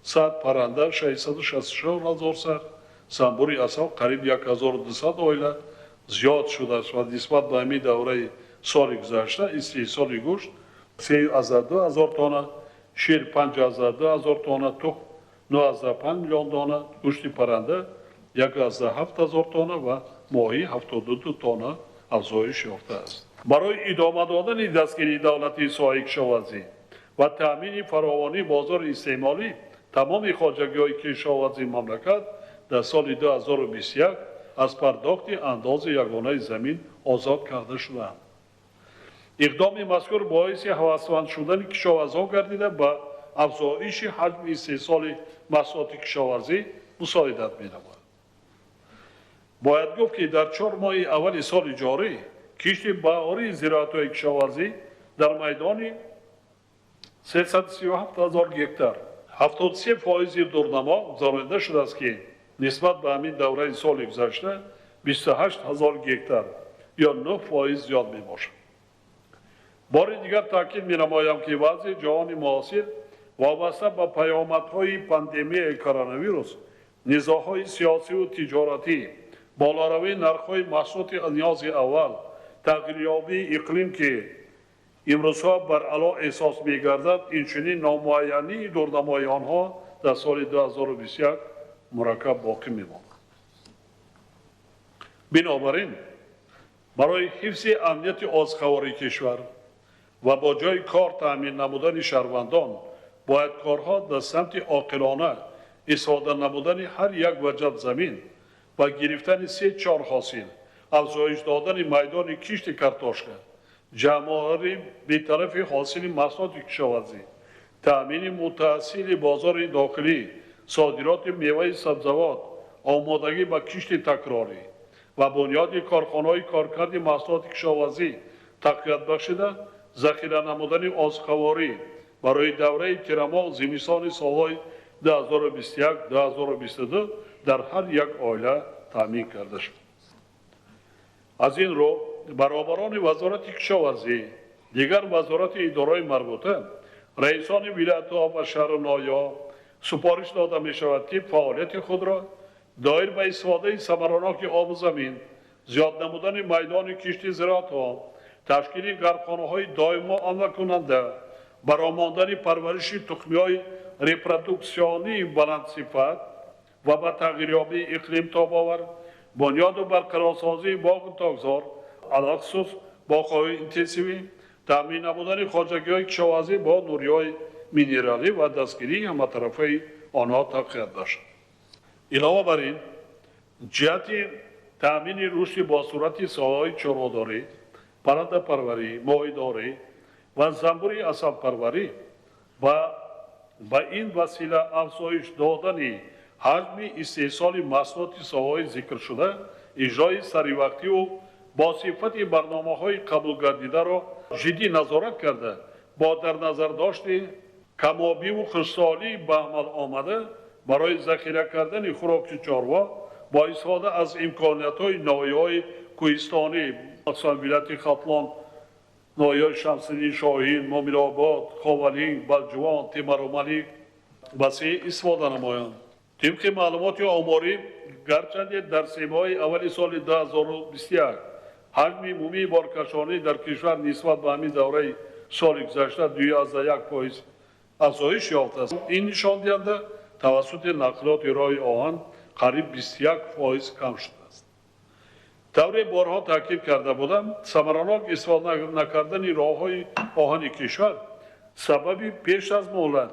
сар, парранда 664 ҳазор сар, занбури асал қариб 1200 оила зиёд шудааст ва нисбат ба ҳамин давраи соли гузашта истеҳсоли гӯшт 3,2 ҳазор тонна, шир 5,2 ҳазор тонна, тухм 9,5 миллион дона, гӯшти парранда 1,7 ҳазор тонна ва моҳӣ 72 тонна афзоиш ёфтааст. Барои идома додани дастгирии давлатии соҳаи кишоварзӣ ва таъмини фаровонии бозори истеъмолӣ тамоми хоҷагиҳои кишоварзии мамлакат дар соли 2021 аз пардохти андози ягонаи замин озод карда шудаанд. Иқдоми мазкур боиси ҳавасманд шудани кишоварзон гардида, ба афзоиши ҳаҷми истеҳсоли маҳсулоти кишоварзӣ мусоидат менамояд. Бояд гуфт, ки дар 4 моҳи аввали соли ҷорӣ кишти баҳории зироатҳои кишоварзӣ дар майдони 337 ҳазор гектар 73% дурнамо гузаронида шудааст, ки нисбат ба ҳамин давраи соли гузашта 28 ҳазор гектар ё 9% зиёд мебошад. Бори дигар таъкид менамоям, ки вазъи ҷаҳони муосир вобаста ба паёмадҳои пандемияи коронавирус, низоъҳои сиёсиву тиҷоратӣ, болоравии нархҳои маҳсулоти ниёзи аввал, тағйирёбии иқлим, ки имрӯзҳо баръало эҳсос мегардад, инчунин номуайянии дурнамои онҳо дар соли 2021 мураккаб боқӣ мемонад. Бинобар ин барои ҳифзи амнияти озуқавории кишвар ва бо ҷои кор таъмин намудани шаҳрвандон бояд корҳо дар самти оқилона истифода намудани ҳар як ваҷаб замин ва гирифтани 3-4 ҳосил, афзоиш додани майдони кишти картошка, ҷамъоварии бетарафи ҳосили маҳсулоти кишоварзӣ, таъмини мутаассили бозори дохилӣ, содироти меваи сабзавот, омодагӣ ба кишти такрорӣ ва бунёди корхонаҳои коркарди маҳсулоти кишоварзӣ тақвият бахшида, захира намудани озуқаворӣ барои давраи тирамоҳ зимистони солҳои 2021-2022 дар ҳар як оила таъмин карда шуд. Аз ин рӯ баробарони Вазорати кишоварзӣ, дигар вазорати идораҳои марбута, раисони вилоятҳо ва шаҳру ноҳияҳо супориш дода мешавад, ки фаъолияти худро доир ба истифодаи самараноки обу замин, зиёд намудани майдони кишти зироатҳо, ташкили гармхонаҳои доимо амалкунанда, баромондани парвариши тухмиҳои репродуксионии баландсифат ва ба тағйирёбии иқлим тобовар, бунёду барқарорсозии боғу токзор, алахусус боғҳои интенсивӣ, таъмин намудани хоҷагиҳои кишоварзӣ бо нуриҳои минералӣ ва дастгирии ҳаматарафаи онҳо тақвият бахшад. Илова бар ин, ҷиҳати таъмини рушди босуръати соҳаҳои чорводорӣ, паррандапарварӣ, моҳидорӣ ва занбури асалпарварӣ ва ба ин васила афзоиш додани ҳаҷми истеҳсоли маҳсулоти соҳаҳои зикршуда, иҷрои саривақтиву бо сифати барномаҳои қабулгардидаро ҷиддӣ назорат карда, бо дар назардошти камобиву хушсолӣ ба амал омада барои захира кардани хӯроки чорво бо истифода аз имкониятҳои ноҳияҳои кӯҳистонӣ, махсусан вилояти Хатлон, ноҳияҳои Шамсиддин Шоҳин, Муминобод, Ховалинг, Балҷувон, Темурмалик васеъ истифода намоянд. Тибқи маълумоти оморӣ, гарчанде дар семоҳаи аввали соли 2021 ҳаҷми умумии боркашонӣ дар кишвар нисбат ба ҳамин давраи соли гузашта 2,1% афзоиш ёфтааст, ин нишондиҳанда тавассути нақлиёти роҳи оҳан қариб 21% кам шудааст. Тавре борҳо таъкид карда будам, самаранок истифода накардани роҳҳои оҳани кишвар сабаби пеш аз муҳлат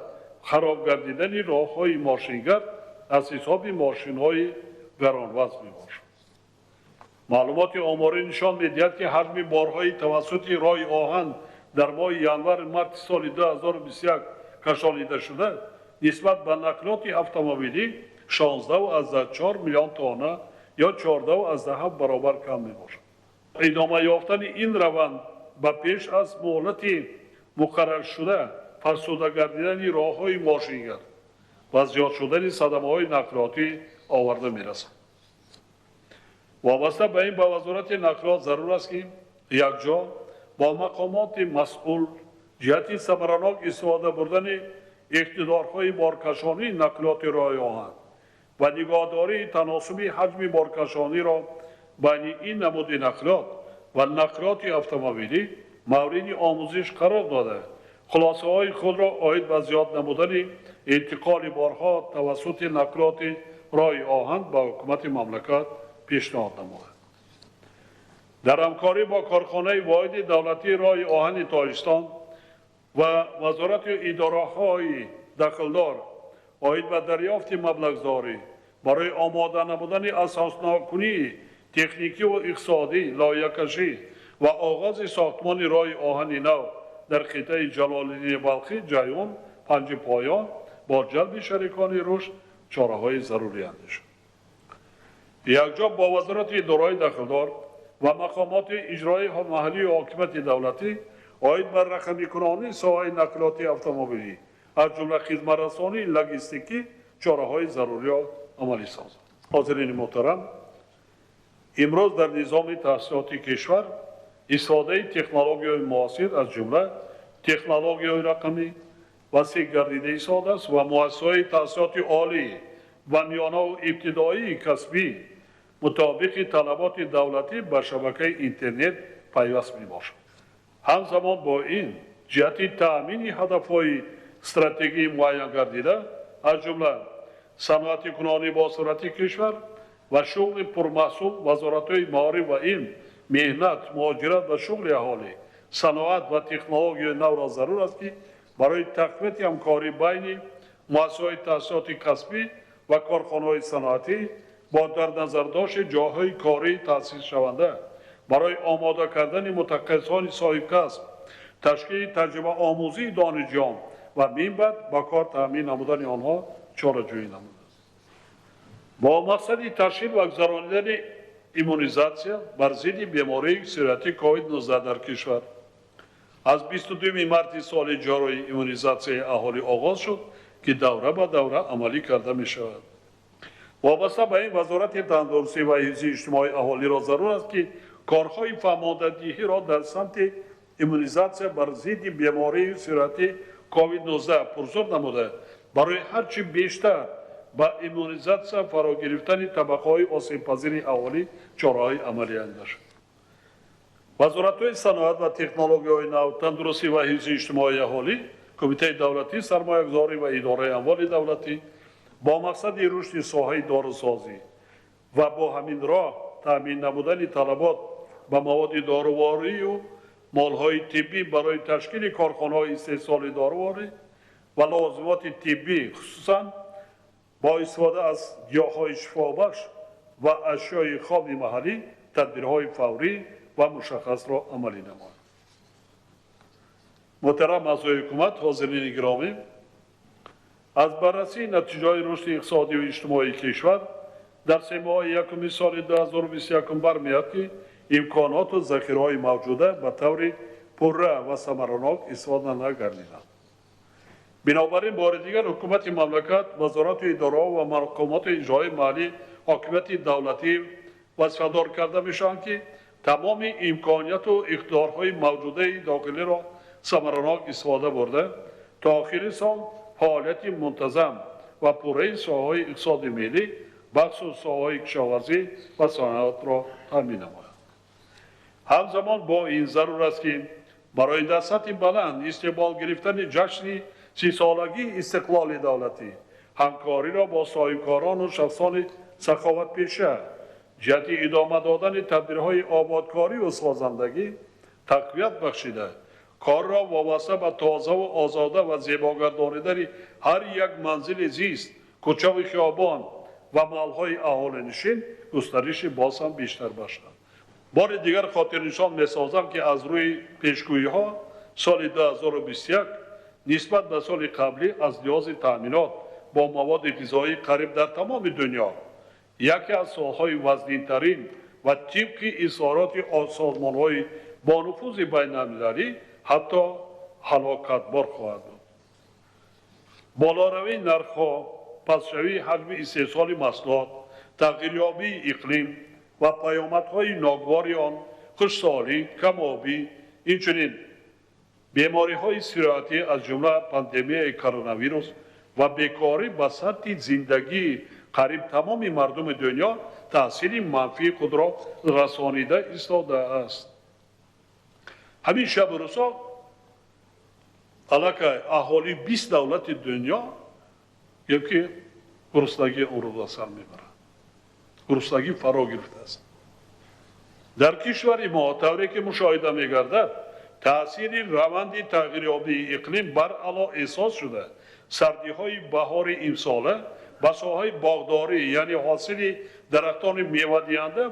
хароб гардидани роҳҳои мошингард аз ҳисоби мошинҳои гаронвазн мебошад. Маълумоти оморӣ нишон медиҳад, ки ҳаҷми борҳои тавассути роҳи оҳан дар моҳи январ-марти соли 2021 кашонида шуда нисбат ба нақлиёти автомобилӣ 16,4 миллион тонна ё 14,7 баробар кам мебошад. Идома ёфтани ин раванд ба пеш аз муҳлати муқарраршуда фарсуда гардидани роҳҳои мошингард ва зиёд шудани садамаҳои нақлиётӣ оварда мерасад. Вобаста ба ин ба Вазорати нақлиёт зарур аст, ки якҷо бо мақомоти масъул ҷиҳати самаранок истифода бурдани иқтидорҳои боркашонии нақлиёти роҳи оҳан ва нигоҳдории таносуби ҳаҷми боркашониро байни ин намуди нақлиёт ва нақлиёти автомобилӣ мавриди омӯзиш қарор дода, хулосаҳои худро оид ба зиёд намудани интиқоли борҳо тавассути нақлиёти роҳи оҳан ба ҳукумати мамлакат пешниҳод намояд. Дар ҳамкорӣ бо корхонаи воҳиди давлатии роҳи оҳани Тоҷикистон ва вазорату идораҳои дахлдор оид ба дарёфти маблағзорӣ барои омода намудани асосноккунии техникиву иқтисодӣ, лоиҳакашӣ ва оғози сохтмони роҳи оҳани нав дар қитъаи Ҷалолиддини Балхӣ, Ҷайҳун, Панҷипоён бо ҷалби шарикони рушд чораҳои зарурӣ андешад. Якҷо бо вазорати идораҳои дахлдор ва мақомоти иҷроии маҳаллию ҳокимияти давлатӣ оид ба рақамикунонии соҳаи нақлиёти автомобилӣ, аз ҷумла хизматрасонии логистикӣ чораҳои заруриро амалӣ созад. Ҳозирини муҳтарам, имрӯз дар низоми таҳсилоти кишвар истифодаи технологияҳои муосир, аз ҷумла технологияҳои рақамӣ васеъ гардида истодааст ва муассисаҳои таҳсилоти олӣ ва миёнаву ибтидоии касбӣ мутобиқи талаботи давлатӣ ба шабакаи интернет пайваст мебошад. Ҳамзамон бо ин, ҷиҳати таъмини ҳадафҳои стратегии муайян гардида, аз ҷумла саноатикунонӣ бо суръати кишвар ва шуғли пурмаҳсул, вазоратҳои маориф ва илм, меҳнат, муҳоҷират ва шуғли аҳолӣ, саноат ва технологияи навро зарур аст, ки барои тақвияти ҳамкорӣ байни муассисаҳои таҳсилоти касбӣ ва корхонаҳои саноатӣ бо дар назардошти ҷойҳои корӣ таъсисшаванда барои омода кардани мутахассисони соҳибкасб, ташкили таҷрибаомӯзии донишҷӯён ва минбаъд ба кор таъмин намудани онҳо чораҷӯӣ намудааст. Бо мақсади ташкил ва гузаронидани иммунизатсия бар зидди бемории сирояти COVID-19 дар кишвар аз 22 марти соли ҷории иммунизатсияи аҳолӣ оғоз шуд, ки давра ба давра амалӣ карда мешавад. Вобаста ба ин Вазорати тандурустӣ ва ҳифзи иҷтимоии аҳолиро зарур аст, ки корҳои фаҳмондадиҳиро дар самти иммунизатсия бар зидди бемории сирояти COVID-19 пурзур намуда, барои ҳарчи бештар ба иммунизатсия фаро гирифтани табақаҳои осебпазири аҳолӣ чораҳои амалӣ андешад. Вазоратҳои саноат ва технологияҳои нав, тандурустӣ ва ҳифзи иҷтимоии аҳолӣ, Кумитаи давлатии сармоягузорӣ ва идораи амволи давлатӣ бо мақсади рушди соҳаи дорусозӣ ва бо ҳамин роҳ таъмин намудани талабот ба маводи доруворию молҳои тиббӣ барои ташкили корхонаҳои истеҳсоли доруворӣ ва лозимоти тиббӣ, хусусан бо истифода аз гиёҳҳои шифобахш ва ашёи хоми маҳаллӣ тадбирҳои фаврӣ ва мушаххасро амалӣ намояд. Муҳтарам аъзои ҳукумат, ҳозирини гиромӣ, аз баррасии натиҷаҳои рушди иқтисодию иҷтимоии кишвар дар семоҳаи якуми соли 2021 бармеояд, ки имконоту захираҳои мавҷуда ба таври пурра ва самаранок истифода нагардиданд. Бинобар ин бори дигар ҳукумати мамлакат, вазорату идораҳо ва мақомоти иҷроии маҳаллӣ, ҳокимияти давлатӣ вазифадор карда мешаванд, ки тамоми имконияту иқтидорҳои мавҷудаи дохилиро самаранок истифода бурда, то охири сол фаъолияти мунтазам ва пурраи соҳаҳои иқтисоди миллӣ, бахусус соҳаҳои кишоварзӣ ва саноатро таъмин намояд. Ҳамзамон бо ин зарур аст, ки барои дар сатҳи баланд истиқбол гирифтани ҷашни 30-солагии истиқлоли давлатӣ ҳамкориро бо соҳибкорону шахсони саховатпеша ҷиҳати идома додани тадбирҳои ободкорию созандагӣ тақвият бахшида, корро вобаста ба тозаву озода ва зебогардонидани ҳар як манзили зист, кӯчаву хиёбон ва маҳалҳои аҳолинишин густариши боз ҳам бештар бахшад. Бори дигар хотирнишон месозам, ки аз рӯи пешгӯиҳо соли 2021 нисбат ба соли қаблӣ аз лиҳози таъминот бо маводи ғизоӣ қариб дар тамоми дунё яке аз солҳои вазнинтарин ва тибқи изҳороти созмонҳои бонуфузи байналмилалӣ ҳатто ҳалокатбор хоҳад буд. Болоравии нархҳо, пастшавии ҳаҷми истеҳсоли маҳсулот, тағйирёбии иқлим ва паёмадҳои ногувори он, хушсолӣ, камобӣ, инчунин бемориҳои сироятӣ аз ҷумла пандемияи коронавирус ва бекорӣ ба сатҳи зиндагии қариб тамоми мардуми дунё таъсири манфии худро расонида истодааст. Ҳамин шабу рӯзҳо аллакай аҳолии 20 давлати дунё ки гуруснагии онро ба сар мебарад, гуруснагӣ фаро гирифтааст. Дар кишвари мо тавре ки мушоҳида мегардад, таъсири раванди тағйирёбии иқлим баръало эҳсос шуда, сардиҳои баҳори имсола ба соҳаи боғдорӣ, яъне ҳосили дарахтони мевадиҳанда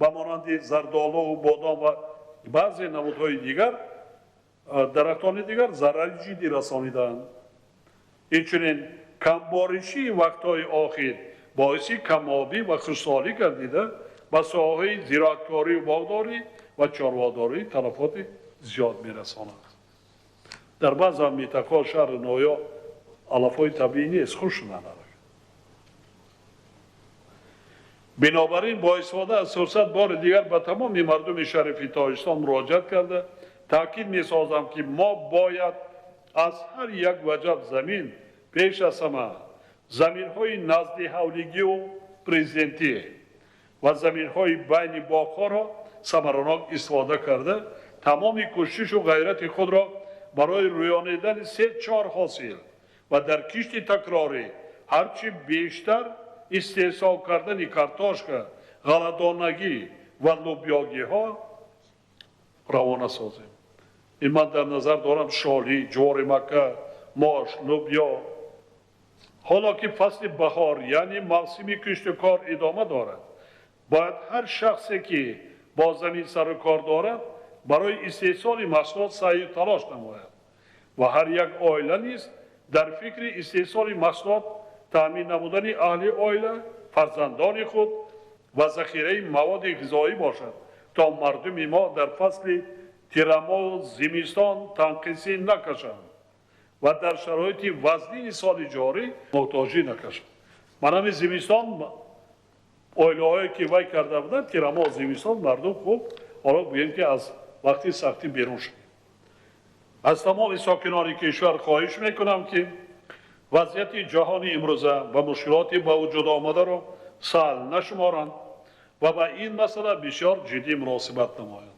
ба монанди зардолуву бодом ва баъзе намудҳои дигар дарахтони дигар зарари ҷиддӣ расонидаанд. Инчунин камборишии вақтҳои охир боиси камобӣ ва хушсолӣ гардида, ба соҳаҳои зироаткорию боғдорӣ ва чорводорӣ талафоти зиёд мерасонад. Дар баъзе минтақаҳо, шаҳру ноҳияҳо алафҳои табиӣ нест, хуш шуданд. Бинобар ин бо истифода аз фурсат бори дигар ба тамоми мардуми шарифи Тоҷикистон муроҷиат карда, таъкид месозам, ки мо бояд аз ҳар як ваҷаб замин, пеш аз ҳама заминҳои назди ҳавлигию президентӣ ва заминҳои байни боғҳоро самаранок истифода карда, тамоми кӯшишу ғайрати худро барои рӯёнидани 3-4 ҳосил ва дар кишти такрорӣ ҳарчи бештар истеҳсол кардани картошка, ғалладонагӣ ва лӯбиёгиҳо равона созем. Ин ман дар назар дорам шолӣ, ҷувори макка, мош, лӯбиё. Ҳоло ки фасли баҳор, яъне мавсими кишту кор идома дорад, бояд ҳар шахсе ки бо замин сару кор дорад, барои истеҳсоли маҳсулот саъю талош намояд ва ҳар як оила низ дар фикри истеҳсоли маҳсулот, таъмин намудани аҳли оила Фарзандони худ ва захираи маводи ғизоӣ бошад, то мардуми мо дар фасли тирамоҳу зимистон танқисӣ накашанд ва дар шароити вазнини соли ҷорӣ муҳтоҷӣ накашанд. Ман ҳамин зимистон оилаҳое ки вай карда буданд, тирамоҳ зимистон мардум хуб ҳоло гӯем ки аз вақти сахтӣ берун шуд. Аз тамоми сокинони кишвар хоҳиш мекунам, ки вазъияти ҷаҳони имрӯза ва мушкилоти ба вуҷуд омадаро саҳл нашуморанд ва ба ин масъала бисёр ҷиддӣ муносибат намоянд.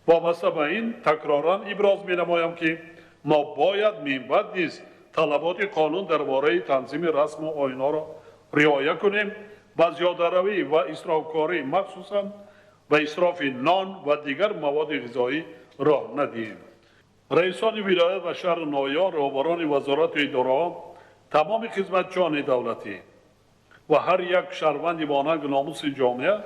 Вобаста ба ин такроран иброз менамоям, ки мо бояд минбаъд низ талаботи қонун дар бораи танзими расму оинҳоро риоя кунем, ба зиёдаравӣ ва исрофкорӣ, махсусан ба исрофи нон ва дигар маводи ғизоӣ роҳ надиҳем. Раисони вилоят ва шаҳру ноҳияҳо, роҳбарони вазорату идораҳо, тамоми хизматчиёни давлатӣ ва ҳар як шаҳрванди бонангу номуси ҷомеа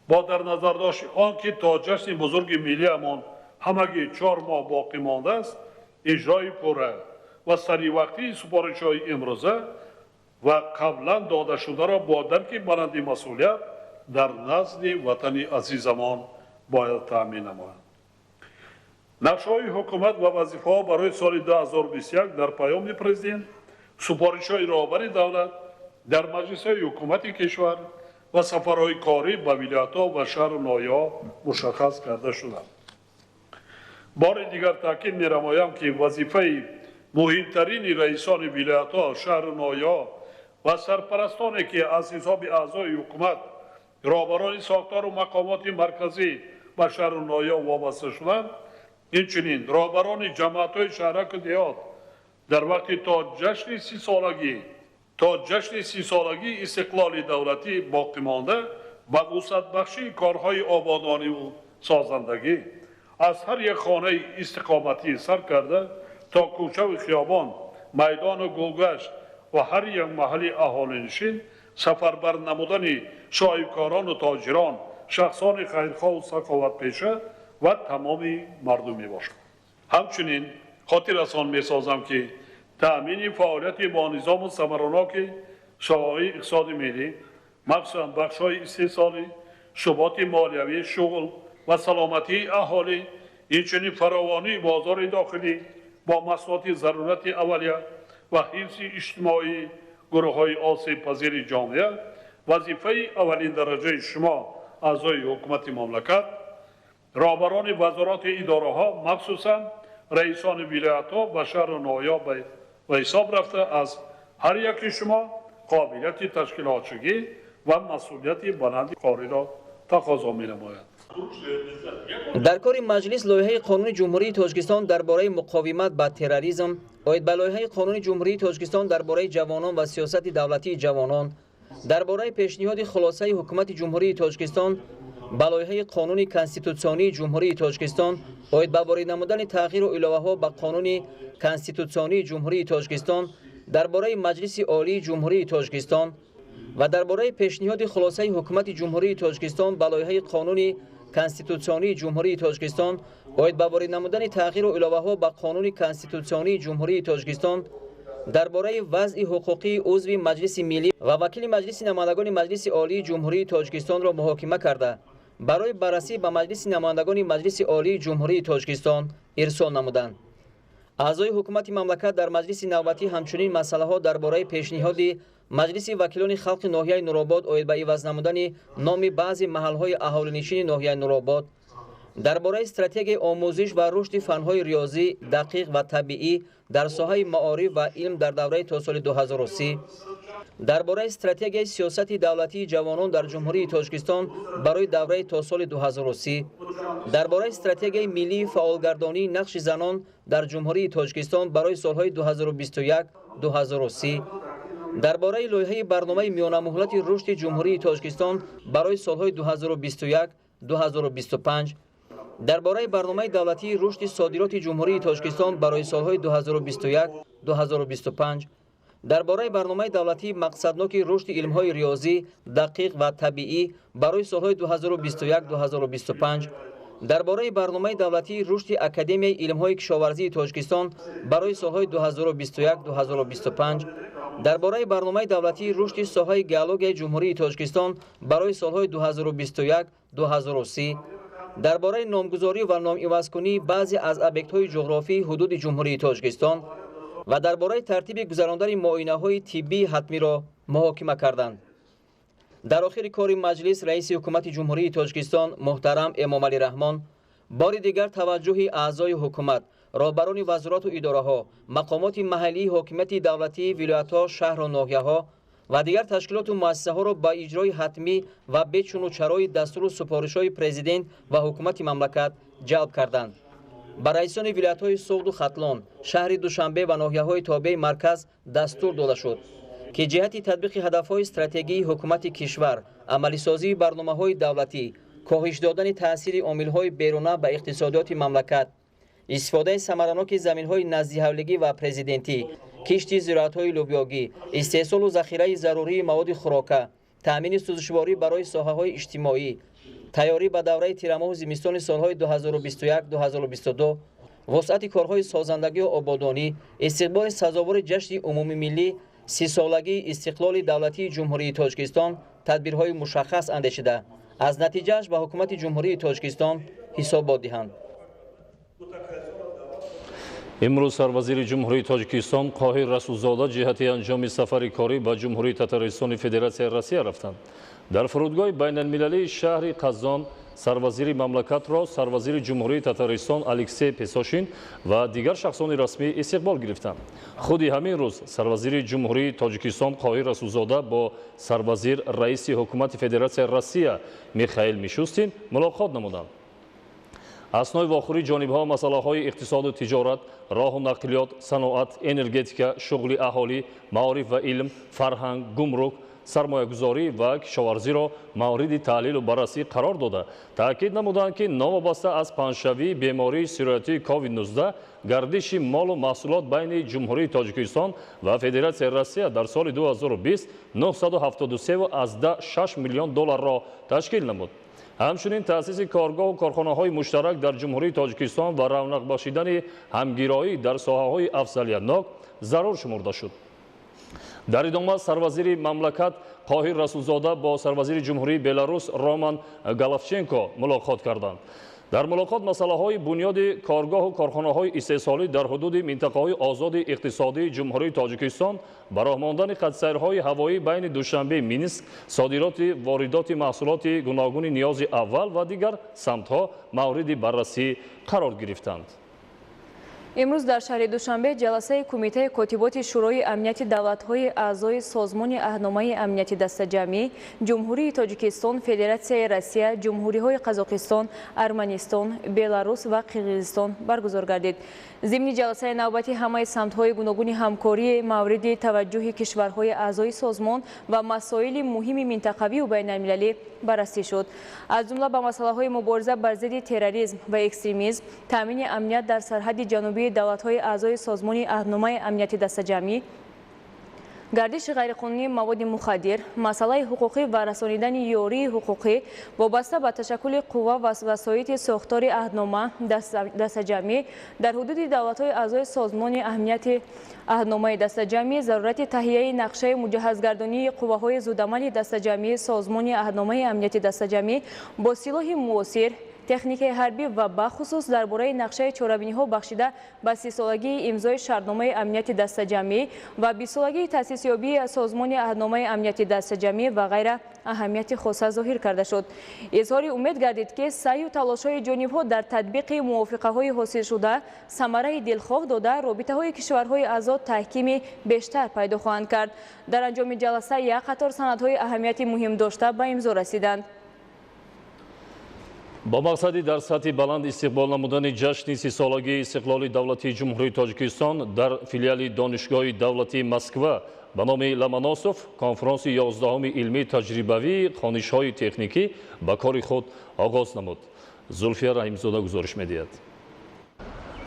бо дар назардошти он ки то ҷашни бузурги миллиамон ҳамагӣ 4 моҳ боқӣ мондааст, иҷрои пурра ва саривақтии супоришҳои имрӯза ва қаблан додашударо бо дарки баланди масъулият дар назди ватани азизамон бояд таъмин намоянд. Нақшаҳои ҳукумат ва вазифаҳо барои соли 2021 дар паёми президент, супоришҳои роҳбари давлат дар маҷлисҳои ҳукумати кишвар ва сафарҳои корӣ ба вилоятҳо ва шаҳру ноҳияҳо мушаххас карда шуданд. Бори дигар таъкид менамоям, ки вазифаи муҳимтарини раисони вилоятҳо, шаҳру ноҳияҳо ва сарпарастоне, ки аз ҳисоби аъзои ҳукумат, роҳбарони сохтору мақомоти марказӣ ба шаҳру ноҳияҳо вобаста шуданд, инчунин роҳбарони ҷамоатҳои шаҳраку деҳот дар вақти то ҷашни 30-солагии истиқлоли давлатӣ боқӣ монда ба вусъатбахшии корҳои ободониву созандагӣ аз ҳар як хонаи истиқоматӣ сар карда то кӯчаву хиёбон, майдону гулгашт ва ҳар як маҳалли аҳолинишин сафарбар намудани соҳибкорону тоҷирон, шахсони хайрхоҳу саховатпеша ва тамоми мардум мебошад. Ҳамчунин хотиррасон месозам, ки таъмини фаъолияти бонизому самараноки соҳаҳои иқтисоди миллӣ, махсусан бахшҳои истеҳсолӣ, суботи молиявӣ, шуғл ва саломатии аҳолӣ, инчунин фаровонии бозори дохилӣ бо маҳсулоти зарурати аввалия ва ҳифзи иҷтимоии гурӯҳҳои осебпазири ҷомеа вазифаи аввалиндараҷаи шумо, аъзои ҳукумати мамлакат, роҳбарони вазорату идораҳо, махсусан раисони вилоятҳо ва шаҳру ноҳияҳо ба ҳисоб рафта, аз ҳар яки шумо қобилияти ташкилотчигӣ ва масъулияти баланди кориро тақозо менамояд. Дар кори маҷлис лоиҳаи қонуни Ҷумҳурии Тоҷикистон дар бораи муқовимат ба терроризм, оид ба лоиҳаи қонуни Ҷумҳурии Тоҷикистон дар бораи ҷавонон ва сиёсати давлатии ҷавонон, дар бораи пешниҳоди хулосаи Ҳукумати Ҷумҳурии Тоҷикистон ба лоиҳаи қонуни конститутсионии Ҷумҳурии Тоҷикистон оид ба ворид намудани тағйиру иловаҳо ба Қонуни конститутсионии Ҷумҳурии Тоҷикистон дар бораи Маҷлиси Олии Ҷумҳурии Тоҷикистон ва дар бораи пешниҳоди хулосаи Ҳукумати Ҷумҳурии Тоҷикистон ба лоиҳаи қонуни конститутсионии Ҷумҳурии Тоҷикистон оид ба ворид намудани тағйиру иловаҳо ба Қонуни конститутсионии Ҷумҳурии Тоҷикистон дар бораи вазъи ҳуқуқии узви Маҷлиси Миллӣ ва вакили Маҷлиси намояндагони Маҷлиси Олии Ҷумҳурии Тоҷикистонро муҳокима карда, барои баррасӣ ба Маҷлиси намояндагони Маҷлиси Олии Ҷумҳурии Тоҷикистон ирсол намуданд. Аъзои ҳукумати мамлакат дар маҷлиси навбатӣ ҳамчунин масъалаҳо дар бораи пешниҳоди Маҷлиси вакилони халқи ноҳияи Нуробод оид ба иваз намудани номи баъзе маҳалҳои аҳолинишини ноҳияи Нуробод, дар бораи стратегияи омӯзиш ва рушди фанҳои риёзӣ, дақиқ ва табиӣ дар соҳаи маориф ва илм дар давраи то соли 2030, дар бораи стратегияи сиёсати давлатии ҷавонон дар Ҷумҳурии Тоҷикистон барои давраи то соли 2030, дар бораи стратегияи миллии фаъолгардонии нақши занон дар Ҷумҳурии Тоҷикистон барои солҳои 2021-2030, дар бораи лоиҳаи барномаи миёнамуҳлати рушди Ҷумҳурии Тоҷикистон барои солҳои 2021-2025, дар бораи барномаи давлатии рушди содироти Ҷумҳурии Тоҷикистон барои солҳои 2021-2025, дар бораи барномаи давлатии мақсадноки рушди илмҳои риёзӣ, дақиқ ва табиӣ барои солҳои 2021-2025, дар бораи барномаи давлатии рушди Академияи илмҳои кишоварзии Тоҷикистон барои солҳои 2021-2025. Дар бораи барномаи давлатии рушди соҳаи геологияи Ҷумҳурии Тоҷикистон барои солҳои 2021-2030, дар бораи номгузорӣ ва номивазкунии баъзе аз объектҳои ҷуғрофии ҳудуди Ҷумҳурии Тоҷикистон ва дар бораи тартиби гузарондани муоинаҳои тиббии ҳатмиро муҳокима карданд. Дар охири кори маҷлис раиси ҳукумати Ҷумҳурии Тоҷикистон муҳтарам Эмомалӣ Раҳмон бори дигар таваҷҷӯҳи аъзои ҳукумат, роҳбарони вазорату идораҳо, мақомоти маҳаллии ҳокимияти давлатии вилоятҳо, шаҳру ноҳияҳо ва дигар ташкилоту муассисаҳоро ба иҷрои ҳатмӣ ва бечуну чарои дастуру супоришҳои президент ва ҳукумати мамлакат ҷалб карданд. Ба раисони вилоятҳои Суғду Хатлон, шаҳри Душанбе ва ноҳияҳои тобеи марказ дастур дода шуд, ки ҷиҳати татбиқи ҳадафҳои стратегии ҳукумати кишвар, амалисозии барномаҳои давлатӣ, коҳиш додани таъсири омилҳои беруна ба иқтисодиёти мамлакат, истифодаи самараноки заминҳои наздиҳавлигӣ ва президентӣ, кишти зироатҳои лӯбиёгӣ, истеҳсолу захираи зарурии маводи хӯрока, таъмини сӯзишворӣ барои соҳаҳои иҷтимоӣ, тайёрӣ ба давраи тирамоҳу зимистони солҳои 2021-2022, вусъати корҳои созандагию ободонӣ, истиқболи сазовори ҷашни умумимиллӣ 30-солагии истиқлоли давлатии Ҷумҳурии Тоҷикистон тадбирҳои мушаххас андешида, аз натиҷааш ба ҳукумати Ҷумҳурии Тоҷикистон ҳисобот диҳанд. Имрӯз сарвазири Ҷумҳурии Тоҷикистон Қоҳир Расулзода ҷиҳати анҷоми сафари корӣ ба Ҷумҳурии Татаристони Федератсияи Россия рафтанд. Дар фурудгоҳи байналмилалии шаҳри Қазон сарвазири мамлакатро сарвазири Ҷумҳурии Татаристон Алексей Песошин ва дигар шахсони расмӣ истиқбол гирифтанд. Худи ҳамин рӯз сарвазири Ҷумҳурии Тоҷикистон Қоҳир Расулзода бо сарвазир раиси ҳукумати Федератсияи Россия Михаил Мишустин мулоқот намуданд. Аснои вохӯрии ҷонибҳо масъалаҳои иқтисоду тиҷорат, роҳу нақлиёт, саноат, энергетика, шуғли аҳолӣ, маориф ва илм, фарҳанг, гумрук, сармоягузорӣ ва кишоварзиро мавриди таҳлилу баррасӣ қарор дода, таъкид намуданд, ки новобаста аз паҳншавии бемории сироятии COVID-19 гардиши молу маҳсулот байни Ҷумҳурии Тоҷикистон ва Федератсияи Россия дар соли 2020 973,6 миллион долларро ташкил намуд. Ҳамчунин таъсиси коргоҳу корхонаҳои муштарак дар Ҷумҳурии Тоҷикистон ва равнақ бахшидани ҳамгироӣ дар соҳаҳои афзалиятнок зарур шумурда шуд. Дар идома сарвазири мамлакат Қоҳир Расулзода бо сарвазири Ҷумҳурии Беларус Роман Головченко мулоқот карданд. Дар мулоқот масъалаҳои бунёди коргоҳу корхонаҳои истеҳсолӣ дар ҳудуди минтақаҳои озоди иқтисодии Ҷумҳурии Тоҷикистон, ба роҳ мондани хатсайрҳои ҳавоӣ байни Душанбе Минск, содироти воридоти маҳсулоти гуногуни ниёзи аввал ва дигар самтҳо мавриди баррасӣ қарор гирифтанд. Имрӯз дар шаҳри Душанбе ҷаласаи Кумитаи котиботи Шӯрои амнияти давлатҳои аъзои Созмони аҳдномаи амнияти дастаҷамъӣ, Ҷумҳурии Тоҷикистон, Федератсияи Россия, Ҷумҳуриҳои Қазоқистон, Арманистон, Беларус ва Қирғизистон баргузор гардид. Зимни ҷаласаи навбатӣ ҳамаи самтҳои гуногуни ҳамкории мавриди таваҷҷӯҳи кишварҳои аъзои созмон ва масоили муҳими минтақавию байналмилалӣ баррасӣ шуд. Аз ҷумла ба масъалаҳои мубориза бар зидди терроризм ва экстремизм, таъмини амният дар сарҳади ҷанубии давлатҳои аъзои Созмони аҳдномаи амнияти дастаҷамъӣ, гардиши ғайриқонунии маводи мухаддир, масъалаи ҳуқуқӣ ва расонидани ёрии ҳуқуқӣ вобаста ба ташаккули қувва ва васоити сохтори аҳднома дастаҷамъӣ дар ҳудуди давлатҳои аъзои Созмони аҳдномаи дастаҷамъӣ, зарурати таҳияи нақшаи муҷаҳҳазгардонии қувваҳои зудамали дастаҷамъии Созмони аҳдномаи амнияти дастаҷамъӣ бо силоҳи муосир, техникаи ҳарбӣ ва бахусус дар бораи нақшаи чорабиниҳо бахшида ба 30-солагии имзои шартномаи амнияти дастаҷамъӣ ва 20-солагии таъсисёбии Созмони аҳдномаи амнияти дастаҷамъӣ ва ғайра аҳамияти хоса зоҳир карда шуд. Изҳори умед гардид, ки саъю талошҳои ҷонибҳо дар татбиқи мувофиқаҳои ҳосилшуда самараи дилхоҳ дода, робитаҳои кишварҳои аъзо таҳкими бештар пайдо хоҳанд кард. Дар анҷоми ҷаласа як қатор санадҳои аҳамияти муҳим дошта ба имзо расиданд. Бо мақсади дар сатҳи баланд истиқбол намудани ҷашни 30-солагии истиқлоли давлатии Ҷумҳурии Тоҷикистон дар филиали Донишгоҳи давлатии Москва ба номи Ломоносов конфронси 11-уми илмии таҷрибавии хонишҳои техникӣ ба кори худ оғоз намуд. Зулфия Раҳимзода гузориш медиҳад.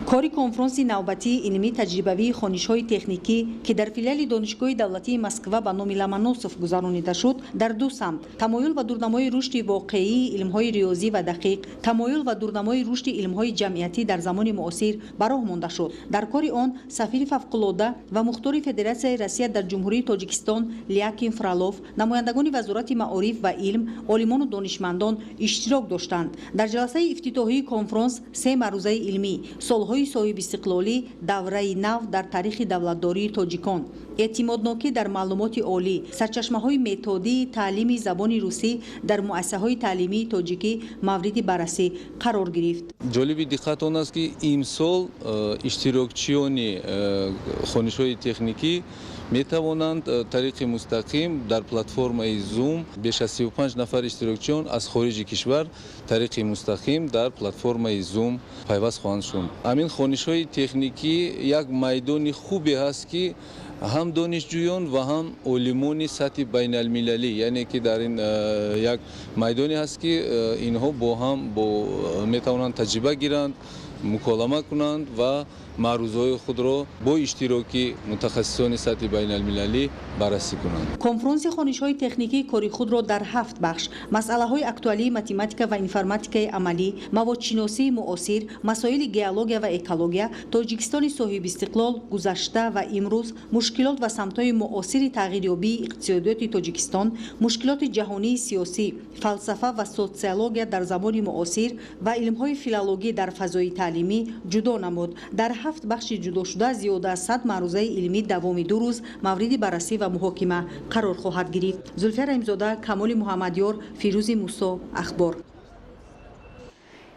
Кори конфронси навбатии илмӣ таҷрибавии хонишҳои техникӣ, ки дар филиали Донишгоҳи давлатии Москва ба номи Ломоносов гузаронида шуд, дар ду самт: тамоюл ва дурнамои рушди воқеии илмҳои риёзӣ ва дақиқ, тамоюл ва дурнамои рушди илмҳои ҷамъиятӣ дар замони муосир ба роҳ монда шуд. Дар кори он сафири фавқулодда ва мухтори Федератсияи Россия дар Ҷумҳурии Тоҷикистон Лякин Фролов, намояндагони Вазорати маориф ва илм, олимону донишмандон иштирок доштанд. Дар ҷаласаи ифтитоҳии конфронс се маърузаи илмӣ: солҳои соҳибистиқлолӣ, давраи нав дар таърихи давлатдории тоҷикон, эътимоднокӣ дар маълумоти олӣ, сарчашмаҳои методии таълими забони русӣ дар муассисаҳои таълимии тоҷикӣ мавриди баррасӣ қарор гирифт. Ҷолиби диққат он аст, ки имсол иштирокчиёни хонишҳои техникӣ метавонанд тариқи мустақим дар платформаи Zoom, беш аз 35 нафар иштирокчиён аз хориҷи кишвар тариқи мустақим дар платформаи Zoom пайваст хоҳанд шуд. Ҳамин хонишҳои техникӣ як майдони хубе ҳаст, ки ҳам донишҷӯён ва ҳам олимони сатҳи байналмилалӣ, яъне ки дар ин як майдоне ҳаст, ки инҳо бо ҳам метавонанд таҷриба гиранд, муколама кунанд ва маърузаҳои худро бо иштироки мутахассисони сатҳи байналмилалӣ баррасӣ кунанд. Конфронси хонишҳои техникӣ кори худро дар ҳафт бахш: масъалаҳои актуалии математика ва информатикаи амалӣ, маводшиносии муосир, масоили геология ва экология, Тоҷикистони соҳибистиқлол, гузашта ва имрӯз, мушкилот ва самтҳои муосири тағйирёбии иқтисодиёти Тоҷикистон, мушкилоти ҷаҳонии сиёсӣ, фалсафа ва социология дар замони муосир ва илмҳои филологӣ дар фазои таълимӣ ҷудо намуд. Дар ҳафт бахши ҷудошуда зиёда аз 100 маърузаи илмӣ давоми 2 рӯз мавриди баррасӣ ва муҳокима қарор хоҳад гирифт. Зулфия Раҳимзода, Камоли Муҳаммадёр, Фирӯзи Мусо, Ахбор.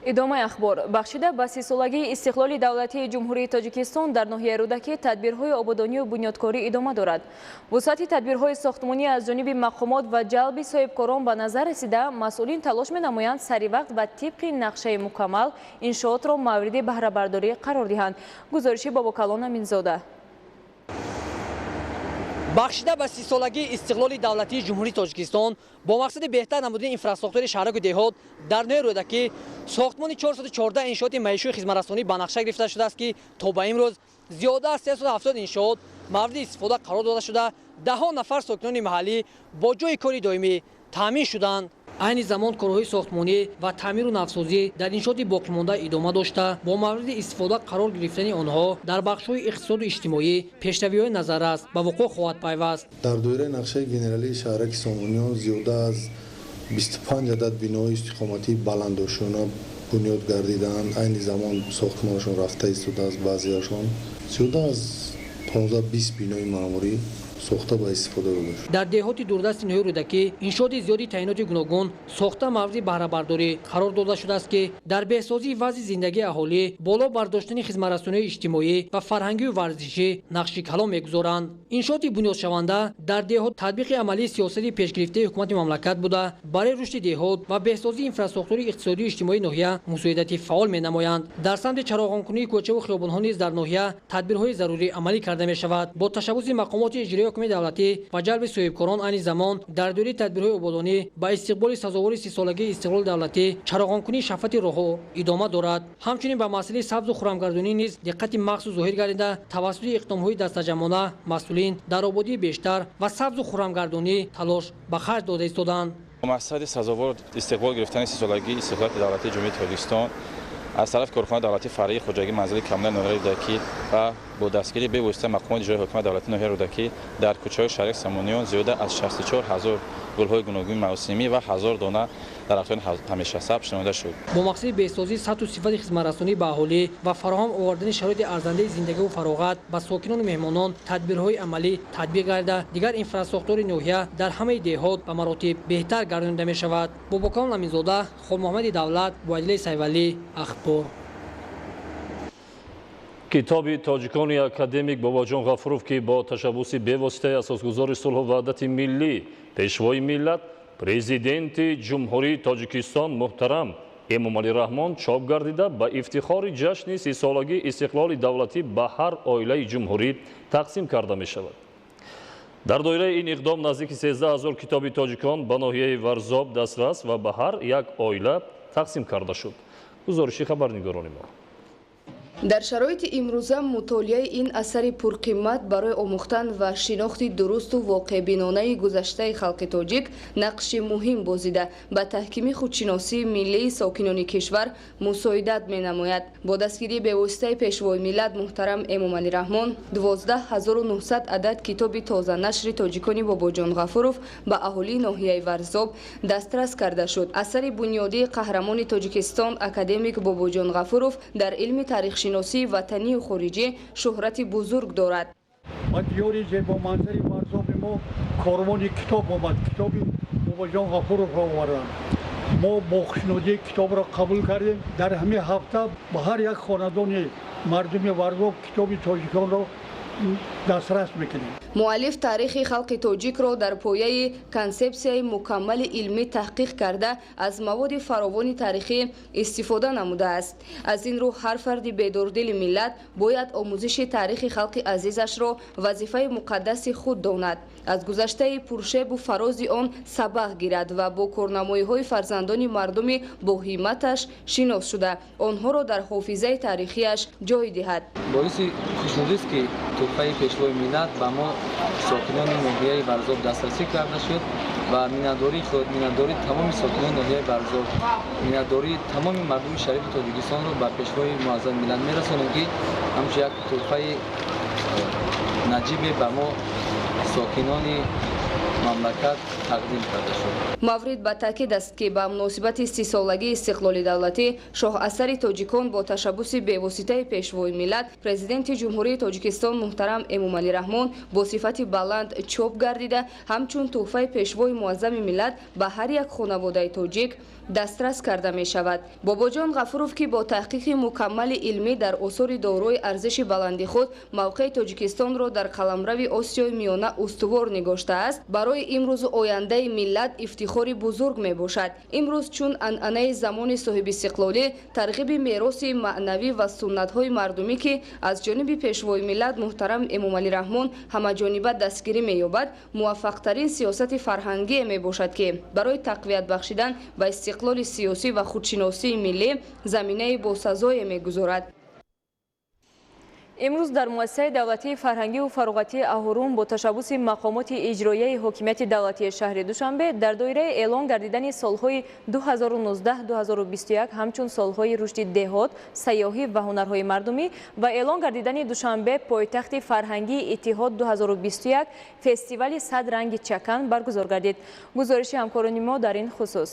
Идомаи ахбор. Бахшида ба 30-солагии истиқлоли давлатии Ҷумҳурии Тоҷикистон дар ноҳияи Рӯдакӣ тадбирҳои ободонию бунёдкорӣ идома дорад. Вусъати тадбирҳои сохтмонӣ аз ҷониби мақомот ва ҷалби соҳибкорон ба назар расида, масъулин талош менамоянд саривақт ва тибқи нақшаи мукаммал иншоотро мавриди баҳрабардорӣ қарор диҳанд. Гузориши Бобокалон Аминзода. Бахшида ба 30-солагии истиқлоли давлатии Ҷумҳурии Тоҷикистон бо мақсади беҳтар намудани инфрасохтори шаҳраку деҳот дар ноҳияи Рӯдакӣ сохтмони 414 иншооти маишию хизматрасонӣ ба нақша гирифта шудааст, ки то ба имрӯз зиёда аз 370 иншоот мавриди истифода қарор дода шуда, даҳҳо нафар сокинони маҳаллӣ бо ҷойи кори доимӣ таъмин шуданд. Айни замон корҳои сохтмонӣ ва таъмиру навсозӣ дар иншооти боқимонда идома дошта, бо мавриди истифода қарор гирифтани онҳо дар бахшҳои иқтисоду иҷтимоӣ пешравиҳои назаррас ба вуқӯъ хоҳад пайваст. Дар доираи нақшаи генералии шаҳраки Сомониён зиёда аз 25 адад бинои истиқоматии баландошёна бунёд гардидаанд. Айни замон сохтмонашон рафта истодааст, баъзеашон зиёда аз 15-20 бинои маъмурӣ сохта ба истифода дода шуд. Дар деҳоти дурдасти ноҳияи Рӯдакӣ иншооти зиёди таъиноти гуногун сохта мавриди баҳрабардорӣ қарор дода шудааст, ки дар беҳсозии вазъи зиндагии аҳолӣ, боло бардоштани хизматрасониҳои иҷтимоӣ ва фарҳангию варзишӣ нақши калон мегузоранд. Иншооти бунёдшаванда дар деҳот татбиқи амалии сиёсати пешгирифтаи ҳукумати мамлакат буда, барои рушди деҳот ва беҳсозии инфрасохтори иқтисодию иҷтимоии ноҳия мусоидати фаъол менамоянд. Дар самти чароғонкунии кӯчаву хиёбонҳо низ дар ноҳия тадбирҳои зарурӣ амалӣ карда мешавад. Бо ташаббуси мақомоти иҷроии ҳукумати давлатӣ ва ҷалби соҳибкорон айни замон дар доираи тадбирҳои ободонӣ ба истиқболи сазовори 30-солагии истиқлоли давлатӣ чароғонкунии шафати роҳҳо идома дорад. Ҳамчунин ба масъалаи сабзу хурамгардонӣ низ диққати махсус зоҳир гардида, тавассути иқдомҳои дастаҷамъона масъулин дар ободии бештар ва сабзу хурамгардонӣ талош ба харҷ дода истоданд. Мақсади сазовор истиқбол гирифтани 30-солагии истиқлолияти давлатии Ҷумҳурии Тоҷикистон аз тарафи корхонаи давлатии фаръии хоҷагии манзили коммуналии ноҳияи Рӯдакӣ ва бо дастгирии бевосита мақомоти иҷроии ҳукумати давлатии ноҳияи Рӯдакӣ дар кӯчаҳои шаҳраки Сомониён зиёда аз 64 ҳазор гулҳои гуногуни мавсимӣ ва 1000 дона дарахтони ҳамешасабз шинонда шуд. Бо мақсади беҳсозии сатҳу сифати хизматрасонӣ ба аҳолӣ ва фароҳам овардани шароити арзандаи зиндагиву фароғат ба сокинону меҳмонон тадбирҳои амалӣ татбиқ гардида, дигар инфрасохтори ноҳия дар ҳамаи деҳот ба маротиб беҳтар гардонида мешавад. Бобокалон Аминзода, Холмуҳаммади Давлат, Буайдилаи Сайвалӣ, Ахбор. Китоби тоҷикони академик Бобоҷон Ғафуров, ки бо ташаббуси бевоситаи асосгузори сулҳу ваҳдати миллӣ, пешвои миллат, президенти Ҷумҳурии Тоҷикистон муҳтарам Эмомалӣ Раҳмон чоп гардида, ба ифтихори ҷашни 30-солагии истиқлоли давлатӣ ба ҳар оилаи ҷумҳурӣ тақсим карда мешавад. Дар доираи ин иқдом наздики 13 ҳазор китоби тоҷикон ба ноҳияи Варзоб дастрас ва ба ҳар як оила тақсим карда шуд. Гузориши хабарнигорони мо. Дар шароити имрӯза мутолиаи ин асари пурқимат барои омӯхтан ва шинохти дурусту воқеъбинонаи гузаштаи халқи тоҷик нақши муҳим бозида, ба таҳкими худшиносии миллии сокинони кишвар мусоидат менамояд. Бо дастгирии бевоситаи Пешвои миллат муҳтарам Эмомалӣ Раҳмон 12 900 адад китоби тозанашри тоҷикони Бобоҷон Ғафуров ба аҳолии ноҳияи Варзоб дастрас карда шуд. Асари бунёдии қаҳрамони Тоҷикистон, академик Бобоҷон Ғафуров, дар илми таърихшиносии ватанию хориҷӣ шӯҳрати бузург дорад. Ба диёри зебоманзари Варзоби мо корвони китоб омад, китоби Бобоҷон Ғафуровро оварданд. Мо бо хушнудӣ китобро қабул кардем. Дар ҳамин ҳафта ба ҳар як хонадони мардуми Варзоб китоби тоҷиконро дастрас мекунем. Муаллиф таърихи халқи тоҷикро дар пояи консепсияи мукаммали илмӣ таҳқиқ карда, аз маводи фаровони таърихӣ истифода намудааст. Аз ин рӯ ҳар фарди бедордили миллат бояд омӯзиши таърихи халқи азизашро вазифаи муқаддаси худ донад, аз гузаштаи пуршебу фарози он сабақ гирад ва бо корнамоиҳои фарзандони мардуми боҳимматаш шинос шуда, онҳоро дар ҳофизаи таърихиаш ҷой диҳад. Боиси хушнудист, ки тӯҳфаи Пешвои миллат ба мо, сокинони ноҳияи Варзоб, дастрасӣ карда шуд ва миннатдории худ, миннатдории тамоми сокинони ноҳияи Варзоб, миннатдории тамоми мардуми шарифи Тоҷикистонро ба Пешвои муаззами миллат мерасонем, ки ҳамчун як тӯҳфаи наҷибе ба мо, сокинони мамлакат, тақдим карда шуд. Маврид ба таъкид аст, ки ба муносибати 30-солагии истиқлоли давлатӣ шоҳасари тоҷикон бо ташаббуси бевоситаи Пешвои миллат, Президенти Ҷумҳурии Тоҷикистон муҳтарам Эмомалӣ Раҳмон бо сифати баланд чоп гардида, ҳамчун тӯҳфаи Пешвои муаззами миллат ба ҳар як хонаводаи тоҷик дастрас карда мешавад. Бобоҷон Ғафуров, ки бо таҳқиқи мукаммали илмӣ дар осори дорои арзиши баланди худ мавқеи Тоҷикистонро дар қаламрави Осиёи Миёна устувор нигоштааст, барои имрӯзу ояндаи миллат ифтихори бузург мебошад. Имрӯз, чун анъанаи замони соҳибистиқлолӣ, тарғиби мероси маънавӣ ва суннатҳои мардумӣ, ки аз ҷониби Пешвои миллат муҳтарам Эмомалӣ Раҳмон ҳамаҷониба дастгирӣ меёбад, муваффақтарин сиёсати фарҳангие мебошад, ки барои тақвият бахшидан ба истиқлоли сиёсӣ ва худшиносии миллӣ заминаи босазое мегузорад. Имрӯз дар муассисаи давлатии фарҳангиву фароғатии Аҳурум бо ташаббуси мақомоти иҷроияи ҳокимияти давлатии шаҳри Душанбе дар доираи эълон гардидани солҳои 2019-2021 ҳамчун солҳои рушди деҳот, сайёҳӣ ва ҳунарҳои мардумӣ ва эълон гардидани Душанбе пойтахти фарҳангии Иттиҳод 2021 фестивали «Сад ранги чакан» баргузор гардид. Гузориши ҳамкорони мо дар ин хусус.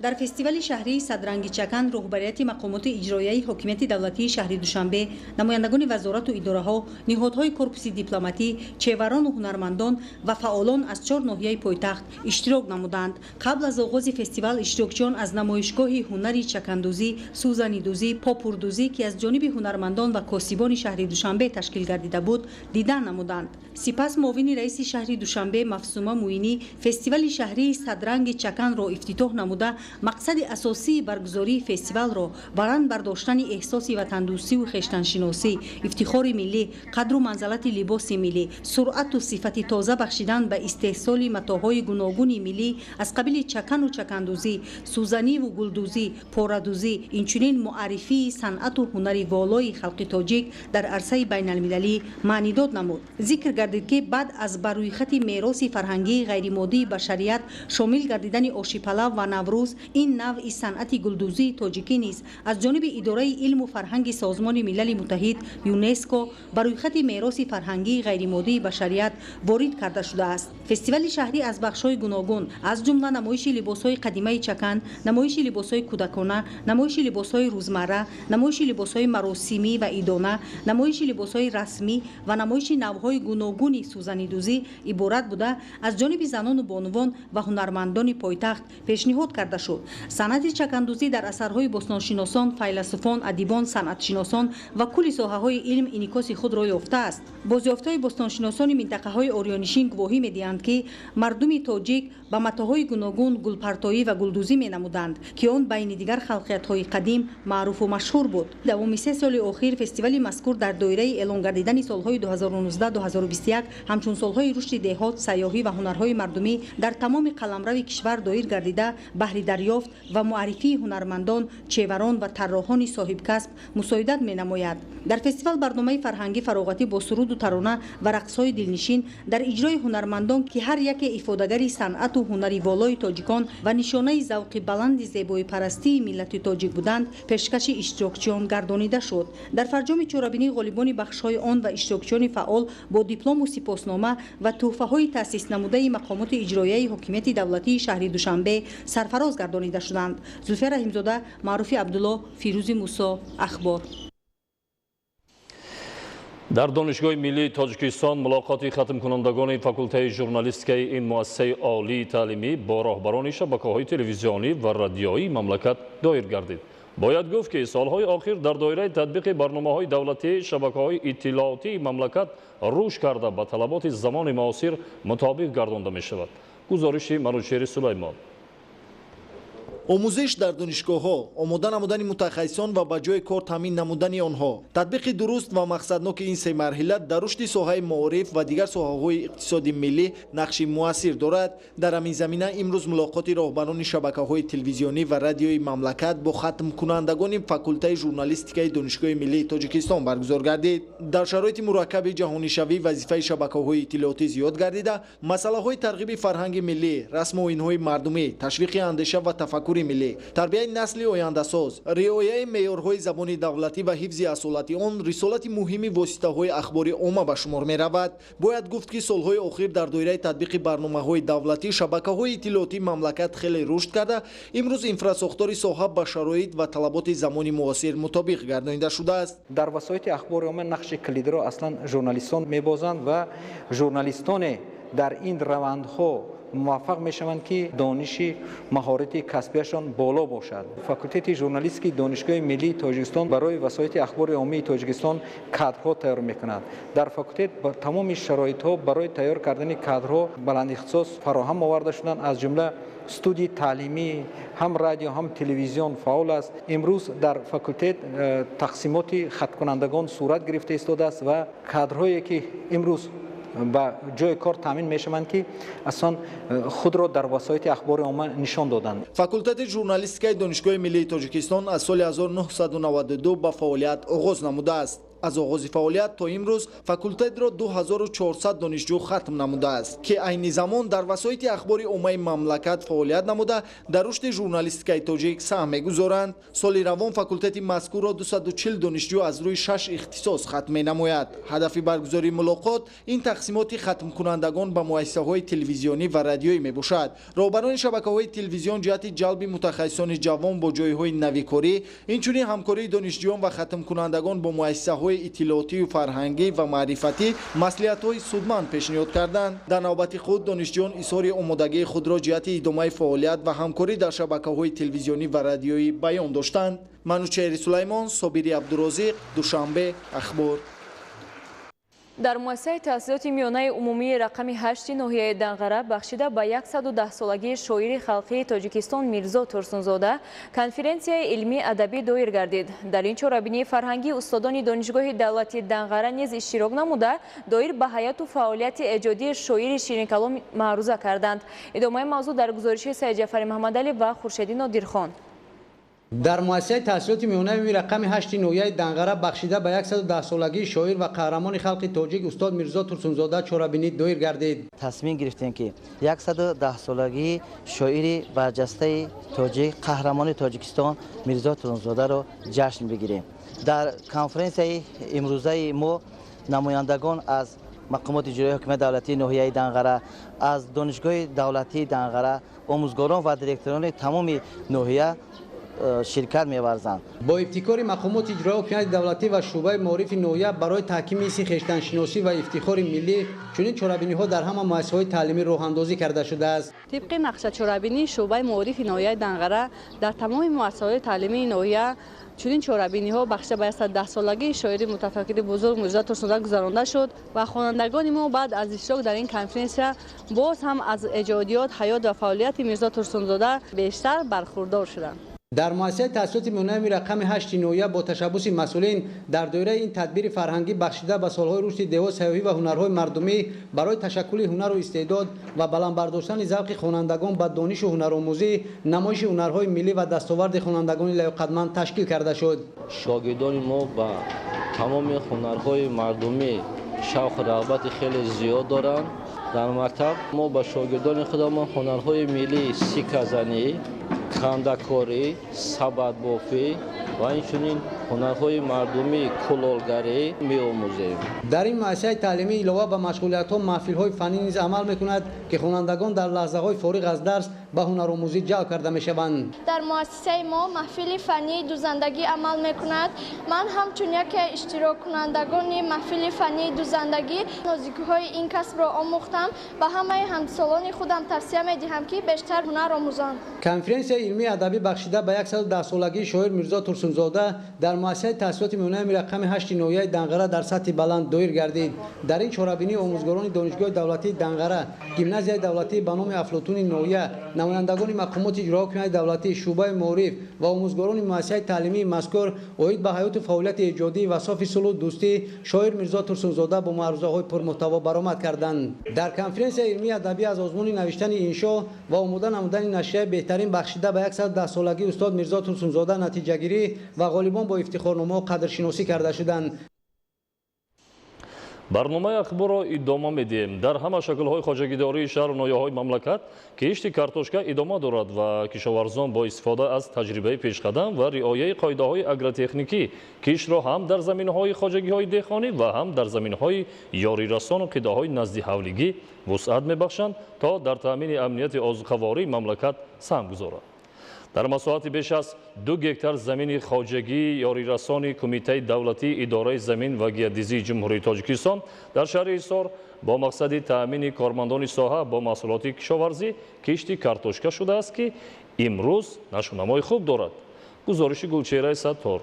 Дар фестивали шаҳрии «Садранги чакан» роҳбарияти мақомоти иҷроияи ҳокимияти давлатии шаҳри Душанбе, намояндагони вазорату идораҳо, ниҳодҳои корпуси дипломатӣ, чеварону ҳунармандон ва фаъолон аз чор ноҳияи пойтахт иштирок намуданд. Қабл аз оғози фестивал иштирокчиён аз намоишгоҳи ҳунари чакандӯзӣ, сӯзанидӯзӣ, попурдӯзӣ, ки аз ҷониби ҳунармандон ва косибони шаҳри Душанбе ташкил гардида буд, дидан намуданд. Сипас муовини раиси шаҳри Душанбе Мафсума Муинӣ фестивали шаҳрии «Садранги чаканро» ифтитоҳ намуда, мақсади асосии баргузории фестивалро баланд бардоштани эҳсоси ватандӯстиву хештаншиносӣ, ифтихори миллӣ, қадру манзалати либоси миллӣ, суръату сифати тоза бахшидан ба истеҳсоли матоъҳои гуногуни миллӣ аз қабили чакану чакандӯзӣ, сӯзаниву гулдӯзӣ, порадӯзӣ, инчунин муаррифии санъату ҳунари волои халқи тоҷик дар арсаи байналмилалӣ маънидод намуд. Зикр гардид, ки баъд аз ба рӯйхати мероси фарҳангии ғайримоддии башарият шомил гардидани ошипалав ва Наврӯз, ин навъи санъати гулдӯзии тоҷикӣ низ аз ҷониби Идораи илму фарҳанги Созмони Милали Муттаҳид, ЮНЕСКО, ба рӯйхати мероси фарҳангии ғайримоддии башарият ворид карда шудааст. Фестивали шаҳрӣ аз бахшҳои гуногун, аз ҷумла намоиши либосҳои қадимаи чакан, намоиши либосҳои кӯдакона, намоиши либосҳои рӯзмарра, намоиши либосҳои маросимӣ ва идона, намоиши либосҳои расмӣ ва намоиши навъҳои гуногуни сӯзанидӯзӣ иборат буда, аз ҷониби занону бонувон ва ҳунармандони пойтахт пешниҳод карда шуд. Санъати чакандӯзӣ дар асарҳои бостоншиносон, файласуфон, адибон, санъатшиносон ва кулли соҳаҳои илм инъикоси худро ёфтааст. Бозёфтҳои бостоншиносони минтақаҳои ориёнишин гувоҳӣ медиҳанд, ки мардуми тоҷик ба матоъҳои гуногун гулпартоӣ ва гулдӯзӣ менамуданд, ки он байни дигар халқиятҳои қадим маъруфу машҳур буд. Давоми 3 соли охир фестивали мазкур дар доираи эълон гардидани солҳои 2019-2021 ҳамчун солҳои рушди деҳот, сайёҳӣ ва ҳунарҳои мардумӣ дар тамоми қаламрави кишвар доир гардида, баҳри Дарёфт ва муаррифии ҳунармандон, чеварон ва тарроҳони соҳибкасб мусоидат менамояд. Дар фестивал барномаи фарҳангӣ фароғатӣ бо суруду тарона ва рақсҳои дилнишин дар иҷрои ҳунармандон, ки ҳар яке ифодагари санъату ҳунари волои тоҷикон ва нишонаи завқи баланди зебоипарастии миллати тоҷик буданд, пешкаши иштирокчиён гардонида шуд. Дар фарҷоми чорабинӣ ғолибони бахшҳои он ва иштирокчиёни фаъол бо диплому сипоснома ва тӯҳфаҳои таъсиснамудаи мақомоти иҷроияи ҳокимияти давлатии шаҳри Душанбе сарфароз гардонида шуданд. Зулфия Раҳимзода, Маъруфи Абдулло, Фирӯзи Мусо, Ахбор. Дар Донишгоҳи миллии Тоҷикистон мулоқоти хатмкунандагони факултаи журналистикаи ин муассисаи олии таълимӣ бо роҳбарони шабакаҳои телевизионӣ ва радиоии мамлакат доир гардид. Бояд гуфт, ки солҳои охир дар доираи татбиқи барномаҳои давлатӣ шабакаҳои иттилоотии мамлакат рушд карда, ба талаботи замони муосир мутобиқ гардонда мешавад. Гузориши Манучери Сулаймон. Омӯзиш дар донишгоҳҳо, омода намудани мутахассисон ва ба ҷои кор таъмин намудани онҳо, татбиқи дуруст ва мақсадноки ин се марҳила дар рушди соҳаи маориф ва дигар соҳаҳои иқтисоди миллӣ нақши муассир дорад. Дар ҳамин замина имрӯз мулоқоти роҳбарони шабакаҳои телевизионӣ ва радиои мамлакат бо хатмкунандагони факултаи журналистикаи Донишгоҳи миллии Тоҷикистон баргузор гардид. Дар шароити мураккаби ҷаҳонишавӣ вазифаи шабакаҳои иттилоотӣ зиёд гардида, масъалаҳои тарғиби фарҳанги миллӣ, расму оинҳои мардумӣ, ташвиқи андеша ва тафаккури миллӣ, тарбияи насли ояндасоз, риояи меъёрҳои забони давлатӣ ва ҳифзи асолати он рисолати муҳими воситаҳои ахбори омма ба шумор меравад. Бояд гуфт, ки солҳои охир дар доираи татбиқи барномаҳои давлатӣ шабакаҳои иттилоотии мамлакат хеле рушд карда, имрӯз инфрасохтори соҳа ба шароит ва талаботи замони муосир мутобиқ гардонида шудааст. Дар васоити ахбори омма нақши калидиро аслан журналистон мебозанд ва журналистоне дар ин равандҳо муваффақ мешаванд, ки дониши маҳорати касбияшон боло бошад. Факултети журналистикии Донишгоҳи миллии Тоҷикистон барои васоити ахбори оммаи Тоҷикистон кадрҳо тайёр мекунад. Дар факултет тамоми шароитҳо барои тайёр кардани кадрҳо баландихтисос фароҳам оварда шуданд. Аз ҷумла студияи таълимӣ, ҳам радио, ҳам телевизион фаъол аст. Имрӯз дар факултет тақсимоти хаткунандагон сурат гирифта истодааст ва кадрҳое ки имрӯз ба ҷои кор таъмин мешаванд, ки аслан худро дар васоити ахбори омма нишон доданд. Факултети журналистикаи Донишгоҳи миллии Тоҷикистон аз соли 1992 ба фаъолият оғоз намудааст. Аз оғози фаъолият то имрӯз факултетро 2400 донишҷӯ хатм намудааст, ки айни замон дар васоити ахбори оммаи мамлакат фаъолият намуда, дар рушди журналистикаи тоҷик саҳм мегузоранд. Соли равон факултети мазкурро 240 донишҷӯ аз рӯи 6 ихтисос хатм менамояд. Ҳадафи баргузории мулоқот ин тақсимоти хатмкунандагон ба муассисаҳои телевизионӣ ва радиоӣ мебошад. Роҳбарони шабакаҳои телевизион ҷиҳати ҷалби мутахассисони ҷавон бо ҷойҳои навикорӣ, инчунин ҳамкории донишҷӯён ва хатмкунандагон бо муассисаҳои иттилоотию фарҳангӣ ва маърифатӣ маслиҳатҳои судманд пешниҳод карданд. Дар навбати худ донишҷӯён изҳори омодагии худро ҷиҳати идомаи фаъолият ва ҳамкорӣ дар шабакаҳои телевизионӣ ва радиоӣ баён доштанд. Манучеҳри Сулаймон, Собири Абдурозиқ, Душанбе, Ахбор. Дар муассисаи таҳсилоти миёнаи умумии рақами 8 ноҳияи Данғара бахшида ба 110-солагии шоири халқии Тоҷикистон Мирзо Турсунзода конференсияи илмӣ адабӣ доир гардид. Дар ин чорабинии фарҳангӣ устодони Донишгоҳи давлатии Данғара низ иштирок намуда, доир ба ҳаёту фаъолияти эҷодии шоири ширинкалом маъруза карданд. Идомаи мавзӯъ дар гузориши Саидҷафари Маҳмадалӣ ва Хуршеди Нодирхон. Дар муассисаи таҳсилоти миёнаи рақами 8 ноҳияи Данғара бахшида ба 110-солагии шоир ва қаҳрамони халқи тоҷик устод Мирзо Турсунзода чорабинӣ доир гардид. Тасмим гирифтем, ки 110-солагии шоири барҷастаи тоҷик, қаҳрамони Тоҷикистон Мирзо Турсунзодаро ҷашн бигирем. Дар конференсияи имрӯзаи мо намояндагон аз мақомоти иҷроияи ҳокимияти давлатии ноҳияи Данғара, аз Донишгоҳи давлатии Данғара, омӯзгорон ва директорони тамоми ноҳия ширкат меварзанд. Бо ибтикори мақомоти иҷроияи ҳокимияти давлатӣ ва шӯъбаи маорифи ноҳия барои таҳкими ҳисси хештаншиносӣ ва ифтихори миллӣ чунин чорабиниҳо дар ҳама муассисаҳои таълимӣ роҳандозӣ карда шудааст. Тибқи нақша чорабинии шӯъбаи маорифи ноҳияи Данғара дар тамоми муассисаҳои таълимии ноҳия чунин чорабиниҳо бахшида ба 110-солагии шоири мутафаккири бузург Мирзо Турсунзода гузаронда шуд ва хонандагони мо баъд аз иштирок дар ин конференсия боз ҳам аз эҷодиёт, ҳаёт ва фаъолияти Мирзо Турсунзода бештар бархурдор шуданд. Дар муассисаи таҳсилоти миёнаи рақами 8 ноҳия бо ташаббуси масъулин дар доираи ин тадбири фарҳангӣ бахшида ба солҳои рушди деҳот, сайёҳӣ ва ҳунарҳои мардумӣ барои ташаккули ҳунару истеъдод ва баланд бардоштани завқи хонандагон ба донишу ҳунаромӯзӣ, намоиши ҳунарҳои миллӣ ва дастоварди хонандагони лаёқатманд ташкил карда шуд. Шогирдони мо ба тамоми ҳунарҳои мардумӣ шавқу рағбати хеле зиёд доранд. Дар мактаб мо ба шогирдони худамон ҳунарҳои миллӣ сикказанӣ, кандакорӣ, сабадбофӣ ва инчунин ҳунарҳои мардумӣ кулолгарӣ меомӯзем. Дар ин муассисаи таълимӣ илова ба машғулиятҳо маҳфилҳои фаннӣ низ амал мекунад, ки хонандагон дар лаҳзаҳои фориғ аз дарс ба ҳунаромӯзӣ ҷалб карда мешаванд. Дар муассисаи мо маҳфили фаннии дузандагӣ амал мекунад. Ман ҳамчун яке иштироккунандагони маҳфили фаннии дузандагӣ нозикиҳои ин касбро омӯхтам. Ба ҳамаи ҳамсолони худам тавсия медиҳам, ки бештар ҳунар омӯзанд. Конференсияи илмии адабӣ бахшида ба 110-солагии шоир Мирзо Турсунзода дар муассисаи таҳсилоти миёнаи рақами 8 ноҳияи Данғара дар сатҳи баланд доир гардид. Дар ин чорабинӣ омӯзгорони Донишгоҳи давлатии Данғара, гимназияи давлатӣ ба номи Афлотуни ноҳия, намояндагони мақомоти иҷроия ҳокимияти давлатӣ, шӯъбаи маориф ва омӯзгорони муассисаи таълимии мазкур оид ба ҳаёту фаъолияти эҷодӣ ва софи сулҳу дӯстӣ шоир Мирзо Турсунзода бо маърузаҳои пурмуҳтаво баромад карданд. Дар конференсияи илмии адабӣ аз озмуни навиштани иншо ва омода намудани нашрияи беҳтарин бахшида ба 110-солагии устод Мирзо Турсунзода натиҷагирӣ ва ғолибон бо ифтихорномаҳо қадршиносӣ карда шуданд. Барномаи ахборро идома медиҳем. Дар ҳама шаклҳои хоҷагидории шаҳру ноҳияҳои мамлакат кишти картошка идома дорад ва кишоварзон бо истифода аз таҷрибаи пешқадам ва риояи қоидаҳои агротехникӣ киштро ҳам дар заминҳои хоҷагиҳои деҳқонӣ ва ҳам дар заминҳои ёрирасону қитъаҳои наздиҳавлигӣ вусъат мебахшанд, то дар таъмини амнияти озуқавории мамлакат саҳм гузоранд. Дар масоҳати беш аз 2 гектар замини хоҷагии ёрирасони Кумитаи давлатии идораи замин ва геодезии Ҷумҳурии Тоҷикистон дар шаҳри Ҳисор бо мақсади таъмини кормандони соҳа бо маҳсулоти кишоварзӣ кишти картошка шудааст, ки имрӯз нашъунамои хуб дорад. Гузориши Гулчеҳраи Саттор.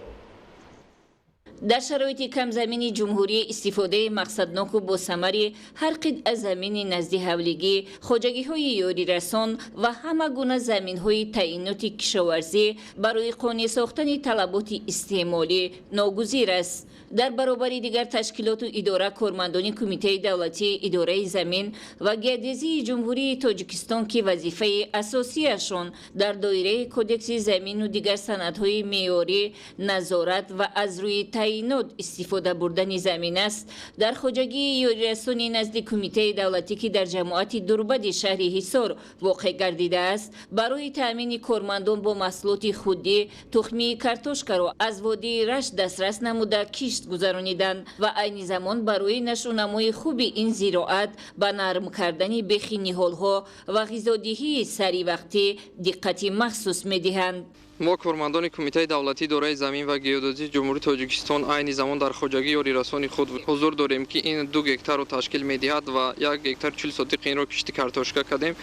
Дар шароити камзамини ҷумҳурӣ истифодаи мақсадноку босамари ҳар қитъа замини наздиҳавлигӣ, хоҷагиҳои ёрирасон ва ҳама гуна заминҳои таъиноти кишоварзӣ барои қонеъ сохтани талаботи истеъмолӣ ногузир аст. Дар баробари дигар ташкилоту идора кормандони Кумитаи давлатии идораи замин ва геодезии Ҷумҳурии Тоҷикистон, ки вазифаи асосияшон дар доираи Кодекси замину дигар санадҳои меъёрӣ, назорат ва аз рӯи таъинот истифода бурдани замин аст, дар хоҷагии ёрирасони назди Кумитаи давлатӣ, ки дар ҷамоати Дурбади шаҳри Ҳисор воқеъ гардидааст, барои таъмини кормандон бо маҳсулоти худӣ тухмии картошкаро аз водии Рашт дастрас намуда кишт гузарониданд ва айни замон барои нашъунамои хуби ин зироат ба нарм кардани бехи ниҳолҳо ва ғизодиҳии саривақтӣ диққати махсус медиҳанд. Мо кормандони Кумитаи давлатии идораи замин ва геодезии Ҷумҳурии Тоҷикистон айни замон дар хоҷагии ёрирасони худ ҳузур дорем, ки ин 2 гектарро ташкил медиҳад ва 1 гектар 40 сотиқи инро кишти картошка кардем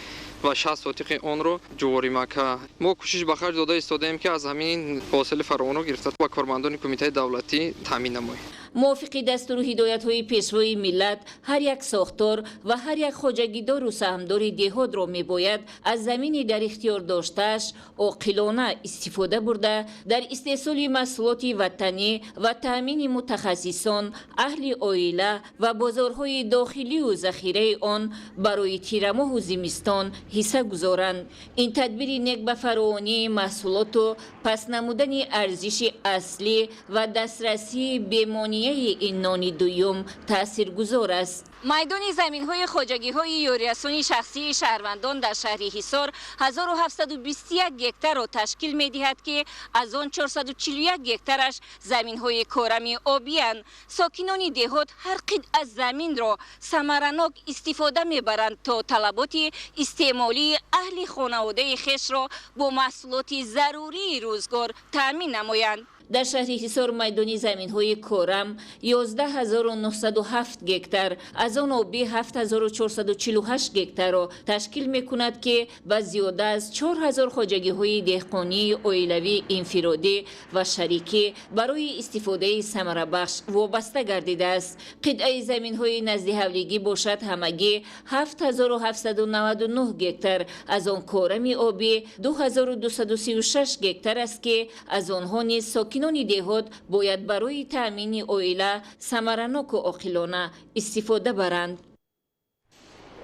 ва 60 сотиқи онро ҷуворимакка. Мо кӯшиш ба харҷ дода истодаем, ки аз ҳамин ҳосили фаровонро гирифта ба кормандони Кумитаи давлатӣ таъмин намоем. Мувофиқи дастуру ҳидоятҳои Пешвои миллат, ҳар як сохтор ва ҳар як хоҷагидору саҳмдори деҳотро мебояд аз замини дар ихтиёр доштааш оқилона истифода бурда, дар истеҳсоли маҳсулоти ватанӣ ва таъмини мутахассисон, аҳли оила ва бозорҳои дохилию захираи он барои тирамоҳу зимистон ҳисса гузоранд. Ин тадбири нек ба фаровонии маҳсулоту пас намудани арзиши аслӣ ва дастрасии бемонияи ин нони дуюм таъсиргузор аст. Майдони заминҳои хоҷагиҳои ёрирасони шахсии шаҳрвандон дар шаҳри Ҳисор 1721 гектарро ташкил медиҳад, ки аз он 441 гектараш заминҳои корами обиянд. Сокинони деҳот ҳар қитъа заминро самаранок истифода мебаранд, то талаботи истеъмолии аҳли хонаводаи хешро бо маҳсулоти зарурии рӯзгор таъмин намоянд. Дар шаҳри Ҳисор майдони заминҳои корам 11907 гектар, аз он обӣ 7448 гектарро ташкил мекунад, ки ба зиёда аз 4000 хоҷагиҳои деҳқонии оилавӣ, инфиродӣ ва шарикӣ барои истифодаи самарабахш вобаста гардидааст. Қитъаи заминҳои наздиҳавлигӣ бошад ҳамагӣ 7799 гектар, аз он корами обӣ 2236 гектар аст, ки аз онҳо низ сокинони деҳот бояд барои таъмини оила самараноку оқилона истифода баранд.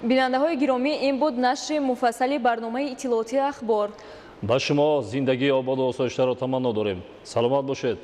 Бинандаҳои гиромӣ, ин буд нашри муфассали барномаи иттилоотии Ахбор. Ба шумо зиндагии ободу осоиштаро таманно дорем. Саломат бошед.